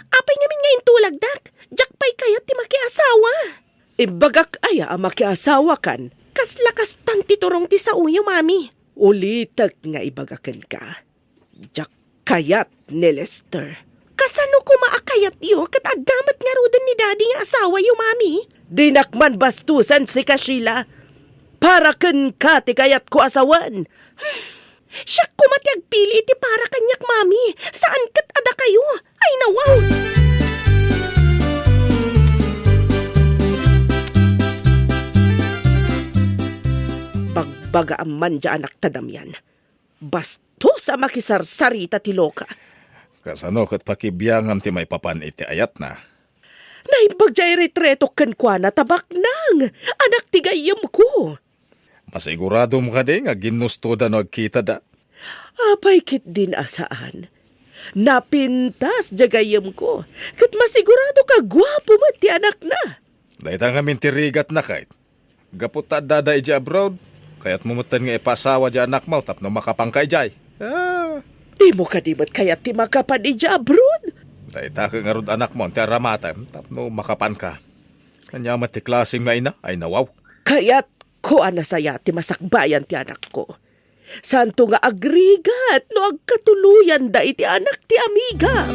Apay ngamin nga intulagdak? Diak pay kayat ti makiasawa. Imbagak aya a makiasawakan? Kasla kastan ti turong ti saoyo, Mami. Ulitek nga ibaga kenka, diak kayat ni Lester. Kasano koma a kayatyo ket adda met ngaruden ni Daddy nga asawayo, Mami? Dinak man bastusen, sika, Sheila. Para kenka ti kayatko a sawen. Siak koma ti agpili iti para kaniak, Mami. Saan ket a dakayo. Ay, nawaw! Bagbagaam man diay anakta, Damian. Bastos a makisarsarita ti loka. Kasano ket pakibiangam ti maipapan iti ayatna? Naimbag diay retretok kenkuana ta baknang. Anak ti gayyemko. Masiguradom kadi nga ginnustoda no agkitada? Apay ketdin a saan? Napintas diay gayyemko, ket masiguradok a guapo met ti anakna. Dayta ngamin ti rigatna, kayat. Gapu ta addada idiay abroad, kayatmo metten nga ipaasawa diay anakmo tapno makapanka idiay. Ah. Dimo kadi met kayat ti makapan idiay abroad? Dayta ket ngarud anakmo ti aramatem tapno makapanka. Ania met ti klasem nga ina? Ay, nawaw. Kayatko a nasaya ti masakbayan ti anakko. Saanto nga agrigat no agkatuloyanda iti anak ti amigak.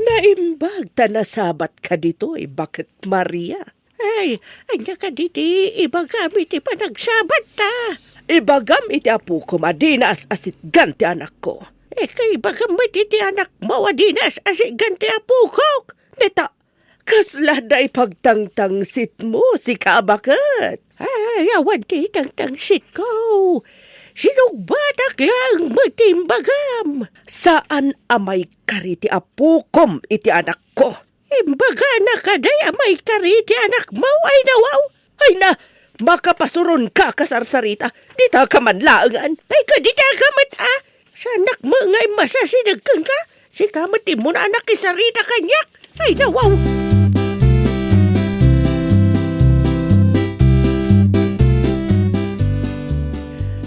Naimbag ta nasabatka ditoy, Baket Maria. Ay, ania kadi ti ibagam iti panagsabatta? Ibagam iti apokom a dina as-asitgan ti anakko. Ika, ibagam met iti anakmo a dina as-asitgan ti apokok. Neta, kasla adda ipagtangtangsitmo, sika a baket? Ay, awan ti tangtangsitko. Sinungbatak laeng met ti imbagam. Saan a maikari ti apokom iti anakko. Imbagana kadi a maikari ti anakmo, ay nawaw? Ay na, makapasuronka a kasarsarita, ditaka man laengen. Ay, kadi taka met a? Saannak met nga immasasineg kenka? Sika met ti immuna a nakisarita kaniak. Ay, nawaw!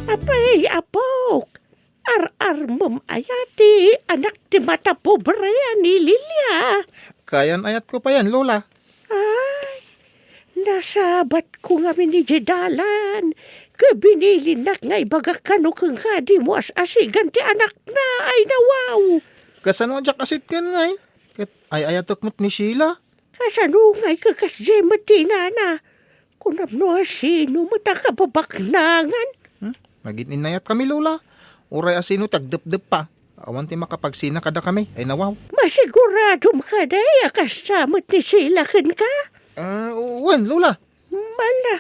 Apay, apok, ar-armem aya ti anak ti matapobre a ni Lilia? Kayan-ayatko payen, Lola. Ay, nasabatko ngamin idiay dalan, ket binilinnak nga ibagak kano kenka a dimo as-asigan ti anakna. Ay, nawaw! Kasano a diak asitgen ngay? Ket ay-ayatek met ni Sheila. Kasano ngay ket kasdiay met ti inana? Kunam no a sino met a kababaknangan? Hmm? Nagin-innayatkami, Lola. Uray a sino ti agdepdeppa, awan ti makapagsina kadakami. Ay, nawaw. Masiguradom kadi a kasta met ni Sheila kenka? Ah, wen, Lola. Mala,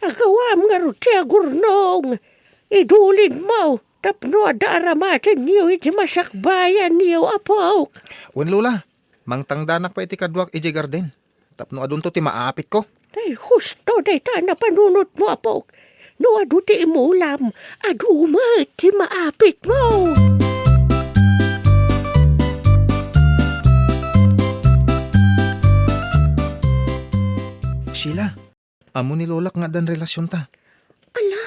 agawam ngarud ti agurnong. Idulinmo tapno adda aramatenyo iti masakbayanyo, apok. Wen, Lola. Mangtangdanak pay iti kaduak idiay garden tapno adunto ti maapitko. Ay, husto dayta a napanunotmo, apok. No adu ti imulam, adu met ti maapitmo. Sheila, ammo ni Lolak nga addan relasionta. Ala,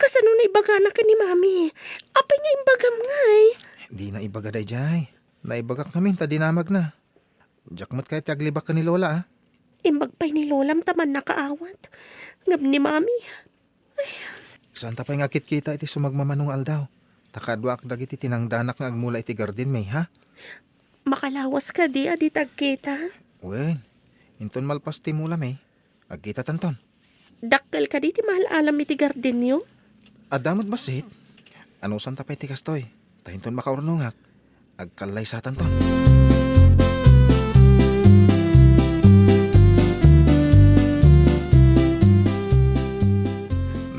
kasano naibagana ken ni Mami? Apay nga imbagam ngay? Dina ibaga daydiay. Naibagak ngamin ta dinamagna. Diak met kayat ti aglibak ken ni Lola, a. Imbag pay ni Lolam ta mannakaawat. Ngem ni Mami, saan ta pay nga agkitkita iti sumagmamano nga aldaw? Ta kaduak dagiti tinangdanak nga agmula iti garden, May, ha? Makalawas kadi a dita agkita? Wen, inton malpas ti mula, May, agkitatanton. Dakkel kadi ti maal-alam iti gardenyo? Adda met bassit. Anusanta pay ti kastoy, ta inton makaurnongak, agkallaysatanton.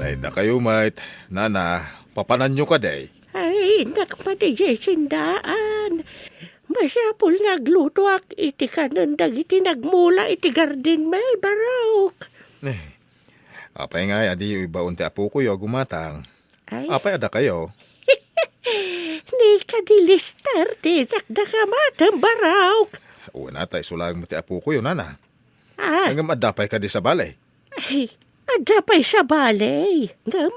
Nay, dakayo met, nana, papananyo kadi? Ay, nagpadidisinda. Masapul nga aglutoak iti kanen dagiti nagmula iti garden, May, Barok. Eh, apay ngay a diyo ibaon ti apokoyo a gumatang? Ay. Apay a dakayo? Ni kadi Lester ti dakdakamatem, Barok. Wen a, ta isu laeng met ti apokoyo, nana. Ah. Ngem adda pay kadi sabali? Ay, adda pay sabali. Ngem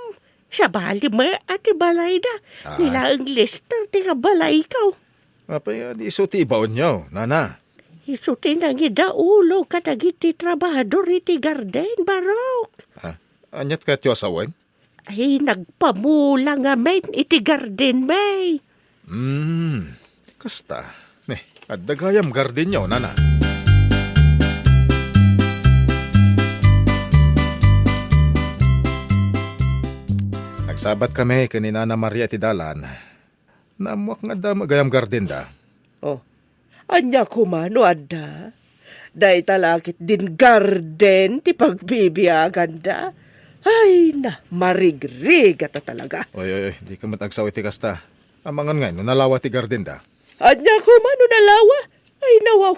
sabali met a ti balayda. Ah. Ni laeng Lester ti kabalayko. Apay a di isu ti ibaonyo, nana? Isu ti nangidaulo kadagiti trabahador iti garden, Barok. Ah, aniat kayatyo a sawen? Ay, nagpamula ngamin iti garden, May. Hmm, kasta. Eh, adda gayam gardenyo, nana. Nagsabat kami ken ni Nana Maria iti dalan. Naammoak nga adda met gayam gardenda. Oh, ania koma no adda? Dayta la ketdin garden ti pagbibiaganda. Ay na, marigrigata talaga. Oy, oy, oy, dika met agsaw iti kasta. Amangan ngay no nalawa ti gardenda? Ania koma no nalawa? Ay, nawaw.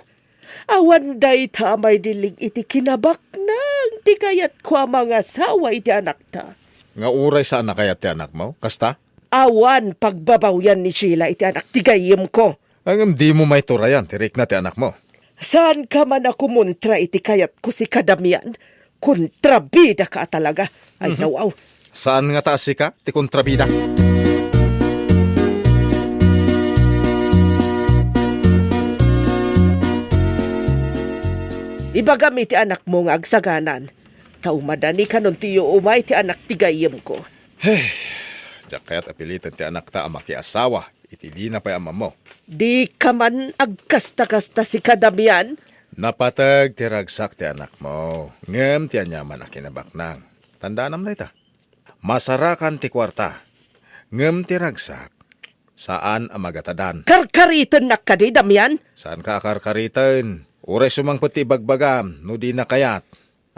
Awan dayta a maidillig iti kinabaknang ti kayatko a mangasawa iti anakta. Nga uray saan a kayat ti anakmo, kasta? Awan pagbabawian ni Sheila iti anak ti gayyemko. Ngem dimo maiturayan ti rikna ti anakmo. Saanka man a kumontra iti kayatko, sika Damian. Kontrabidaka a talaga. Ay, mhm, nawaw. Saan ngata a sika ti kontrabida? Ibagam iti anakmo nga agsaganan, ta umadani kanon ti umay ti anak ti gayyemko. Hey, diak kayat a piliten ti anakta a makiasawa iti dina pay ammammo. Dika man agkasta-kasta, sika Damian. Napateg ti ragsak ti anakmo, ngem ti aniaman a kinabaknang. Tandaanam dayta. Masarakan ti kuarta, ngem ti ragsak, saan a magatadan. Karkaritennak kadi, Damian? Saanka a karkariten. Uray sumangpet ti ibagbagam, no dina kayat.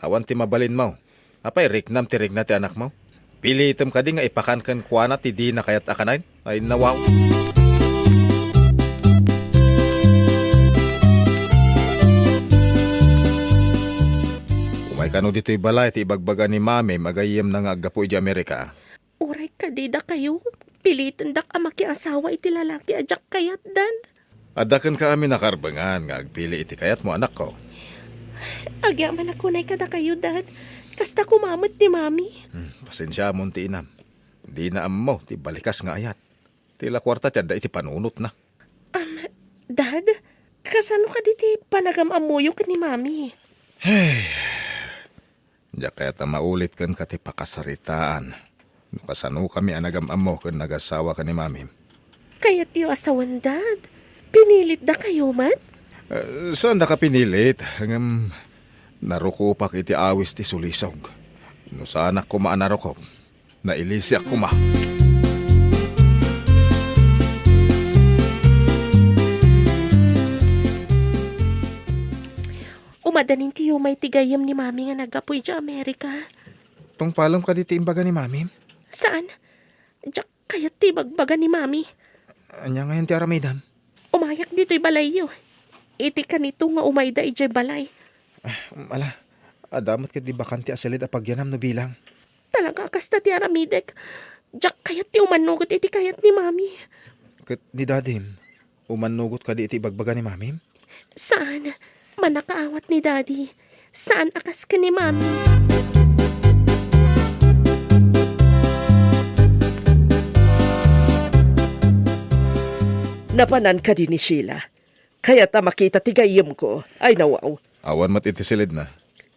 Awan ti mabalinmo. Apay, riknam ti rikna ti anakmo? Pilitem kadi nga ipakan kenkuana ti dina kayat a kanayon? Ay, nawaw. Umay kano ditoy balay ti ibagbaga ni Mamim a gayyemna nga aggapu idiay Amerika. Uray kadi dakayo, pilitendak a makiasawa iti lalaki a diak kayatdan. Adda kenka amin a karbengan nga agpili iti kayatmo, anakko. Agyamanak unay kadakayo, Dad. Kasta koma met ni Mami. Hmm, pasensiamon ti inam. Dina ammo ti balikas nga ayat. Ti la kuarta ti adda iti panunotna. Am, Dad, kasano kadi ti panagam-ammoyo ken ni Mami? Hey, diak kayat a maulit kenka ti pakasaritaan no kasanokami a nagam-ammo ken nagasawa ken ni Mamim. Kayatyo a sawen, Dad? Pinilitdakayo met? Eh, saandaka pinilit, ngem narukopak iti awis ti sulisog. No saanak koma a narukop, nailisiak koma. Umadanin ti umay ti gayyem ni Mami nga naggapu idiay Amerika. Tungpalem kadi ti imbaga ni Mamim? Saan. Diak kayat ti ibagbaga ni Mami. Ania ngayen ti aramidem? Umayak ditoy balayyo. Iti kanito nga umayda idiay balay. Ah, ala, adda met ketdi bakante a silid a pagyanam no bilang. Talaga a kasta ti aramidek. Diak kayat ti umannugot iti kayat ni Mami. Ket ni Dadim, umannugot kadi iti ibagbaga ni Mamim? Saan. Mannakaawat ni Daddy. Saan a kas ken ni Mami. Napanan kadi ni Sheila? Kayat a makita ti gayyemko. Ay, nawaw. Awan met iti silidna.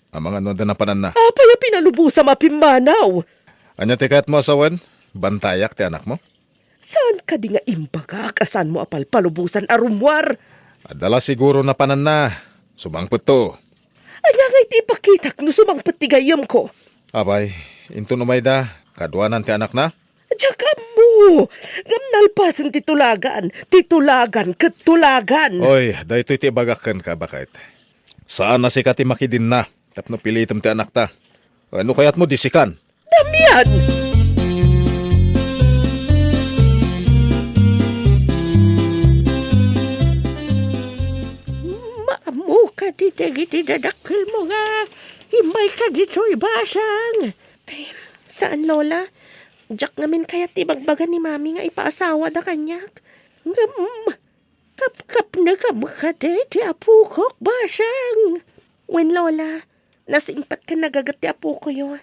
Amangan no adda napananna. Apay a pinalubosam a pimmanaw? Ania ti kayatmo a sawen? Bantayak ti anakmo? Saan kadi nga imbagak a saanmo a palpalubosan a rummuar? Adda la siguro napananna. Sumangpetto. Ania nga iti ipakitak no sumangpet ti gayyemko? Apay, inton umayda, kaduanan ti anakna? Diak ammo. Ngem nalpasen ti tulagan. Ti tulagan ket tulagan. Oy, daytoy ti ibagak kenka, baket. Saan a sika ti makidinna tapno pilitem ti anakta. No kayatmo, di sikan. Damian! Maammo kadi dagiti dadakkelmo nga immayka ditoy basang? Ay, saan, Lola. Diak ngamin kayat ti ibagbaga ni Mami nga ipaasawada kaniak. Ngem, kapkapnekam kadi ti apokok, basang? Wen, Lola, nasingpet ken nagaget ti apokoyo.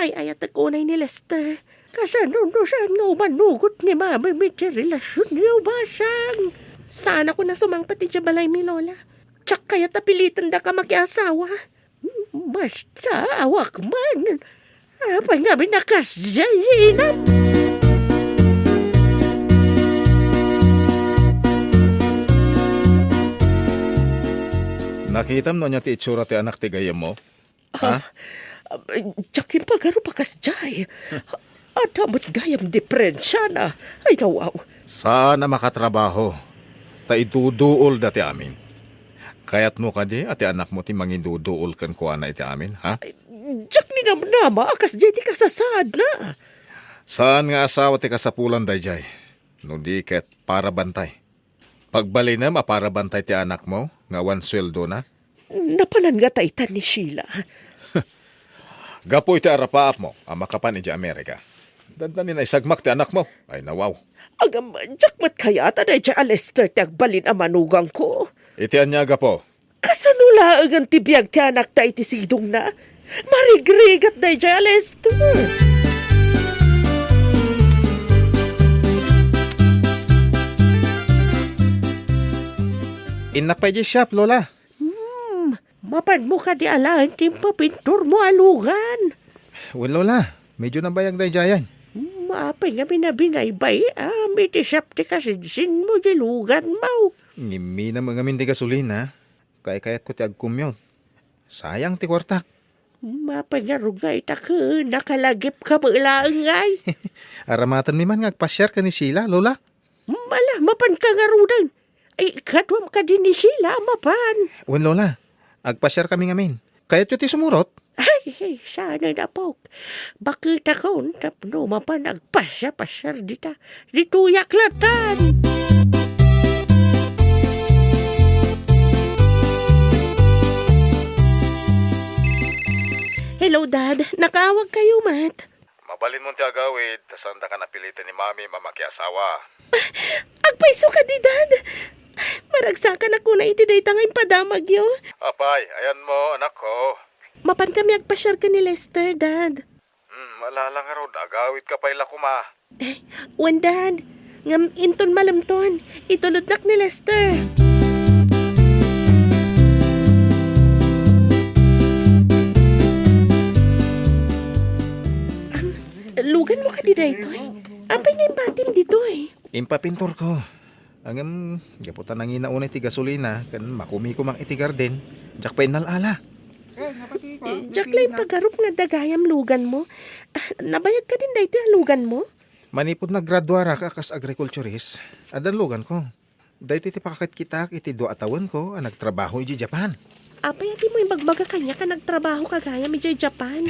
Ay-ayatek unay ni Lester. Kasano no saan nga umanugot ni Mami iti relasionyo, basang? Saanak a sumangpet idiay balaymi, Lola. Diak kayat a pilitendaka makiasawa. Basta, awak man. Apay ngamin a kasdiay, Ina? Nakitam no ania ti itsura ti anak ti gayyemmo? Ha? Ah, diak impagarup a kasdiay. Adda met gayam diperensiana. Ay, nawaw. Saan a makatrabaho, ta iduduolda ti amin. Kayatmo kadi a ti anakmo ti mangiduduol kenkuana iti amin, ha? Ay, diak ninamnama a kasdiay ti kasasaadna. Saan nga asawa ti kasapulan daydiay, no di ket para bantay. Pagbalinem a para bantay ti anakmo nga awan sueldona? Napanan nga taytan ni Sheila. Gapu iti arapaapmo a makapan idiay Amerika, dandanin a isagmak ti anakmo. Ay, nawaw. Agam, diak met kayat a daydiay a Lester ti agbalin a manugangko. Iti ania a gapu? Kasano laengen ti biag ti anakta iti sidongna? Marigrigat daydiay a Lester. Innak pay idiay shop, Lola. Hmm, mapanmo kadi alaen ti impapinturmo a lugan? Wen, Lola, medyo nabayag daydiayen. Hmm, apay ngamin a binaybay-am iti shop ti kasinsinmo idiay luganmo? Ngimminam ngamin ti gasolina. Kaykayatko ti agcommute. Sayang ti kuartak. Mapay ngarud nga ita ken nakalagipka met laeng ngay. Aramatenmi man nga agpasiar ken ni Sheila, Lola. Ala, mapanka ngaruden. Ay, kaduam kadi ni Sheila a mapan? Wen, Lola. Agpasiarkami ngamin. Kayatyo ti sumurot? Ay, ay, saan a napok. Baketakon tapno mapan agpasiar-pasiar dita. Ditoyak latan. Hello, Dad. Nakaawag kayo met. Mabalinmon ti agawid, ta saandaka napiliten ni Mami a makiasawa. Agpayso kadi, Dad. Maragsakan a kuna iti dayta nga impadamagyo. Apay, ayanmo, anakko. Mapan kami agpasiar ken ni Lester, Dad. Hmm, ala, ala ngarud, agawidka pay la koma. Eh, wen, Dad. Ngem inton malemton, itulodnak ni Lester. Am, luganmo kadi daytoy? Apay nga impatim ditoy? Impapinturko. Ngem, gapu ta nangina unay ti gasolina ken makumikumak iti garden, diak pay innal-ala. Eh, diak la impagarup nga adda gayam luganmo. Ah, nabayag kadin daytoy a luganmo? Manipud nagraduarak a kas agriculturist, adda luganko. Daytoy ti pakakitkitaak iti dua a tawenko a nagtrabaho idiay Japan. Apay a dimo imbagbaga kaniak a nagtrabahoka gayam idiay Japan?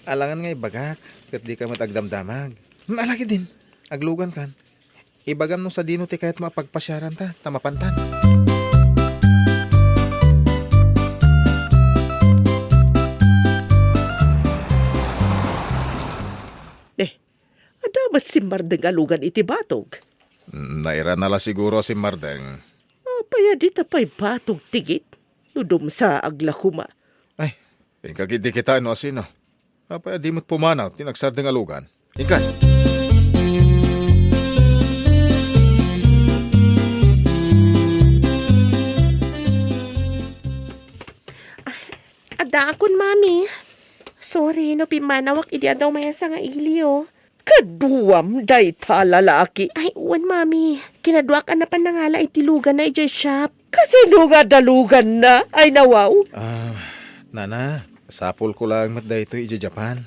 Alangan nga ibagak, ket dika met agdamdamag. Hmm, ala ketdin, aglugankan. Ibagam no sadino ti kayatmo a pagpasiaranta, ta mapantan. Eh, adda met simmardeng a lugan iti batog? Mm, nairana la siguro a simmardeng. Apay a dita pay batog ti git? No dumsaag la koma. Ay, inka ketdi kitaen no asino. Apay a di met pumanaw ti nagsardeng a lugan? Inka. Akon, Mami. Sorry no pimmanawak idi adda maysa nga ili, oh. Kaduam dayta lalaki. Ay, wen, Mami. Kinaduak a napan nangala iti luganna idiay shop. Kasino nga adda luganna? Ay, nawaw. Ah, nana, sapulko laeng met daytoy idiay Japan.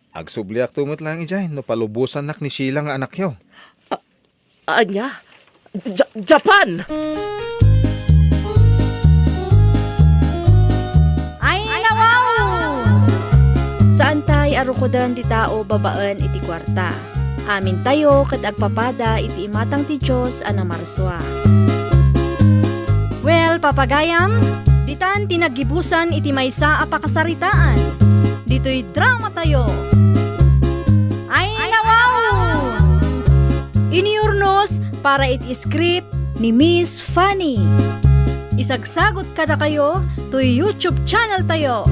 Agsubliakto met laeng idiay no palubosannak ni Sheila nga anakyo. A-, ania? Ja-, Japan! Ay, nawaw! Saantay a rukoden ti tao babaen iti kuarta. Amintayo ket agpapada iti imatang ti Dios a namarsua. Well, papagayam, ditan ti naggibusan iti maysa a pakasaritaan. Ditoy dramatayo. Ay, nawaw! Iniurnos para iti script ni Miss Fanny. Isagsagot kadakayo toy YouTube channel tayo,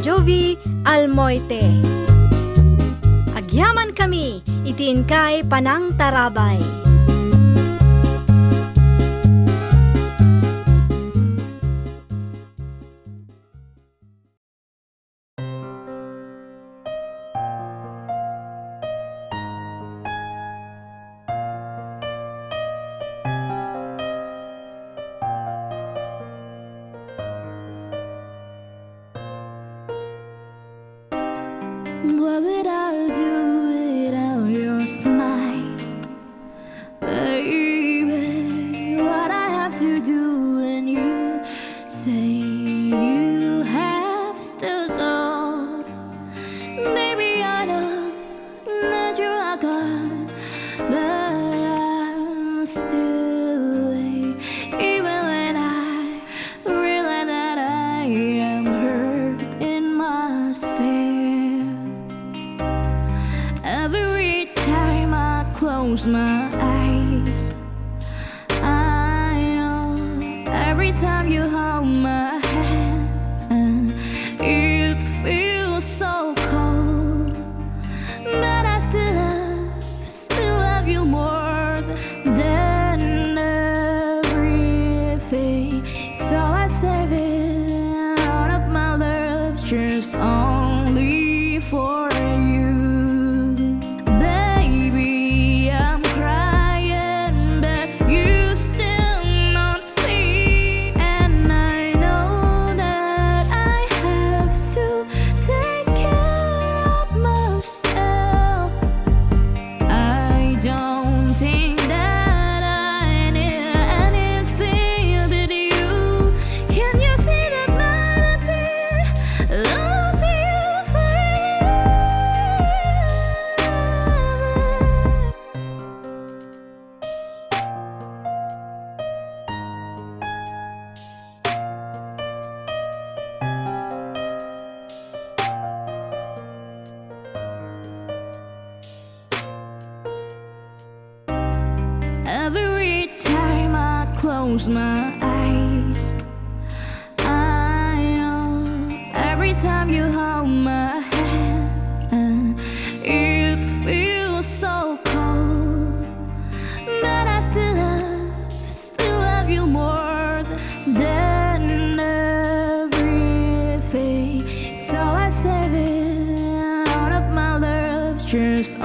Jovie Almoite. Agyaman kami iti inkay panangtarabay. What would I do without your smiles? Baby, what I have to do when you say you have to go? Maybe I know that you are gone, but I'm still waiting, even when I realize that I am hurting myself. Every time I close my eyes, I know every time you hold my hand, it feels so cold. But I still love, still love you more than everything. So I save it, all of my love, just only for you. Baby, I'm crying, but you still not see. And I know that I have to take care of myself. I don't think that I need anything but you. Can you see that my love is longing for you? Every time I close my eyes, I know every time you hold my hand, it feels so cold. But I still love, still love you more than everything. So I save it, all of my love, just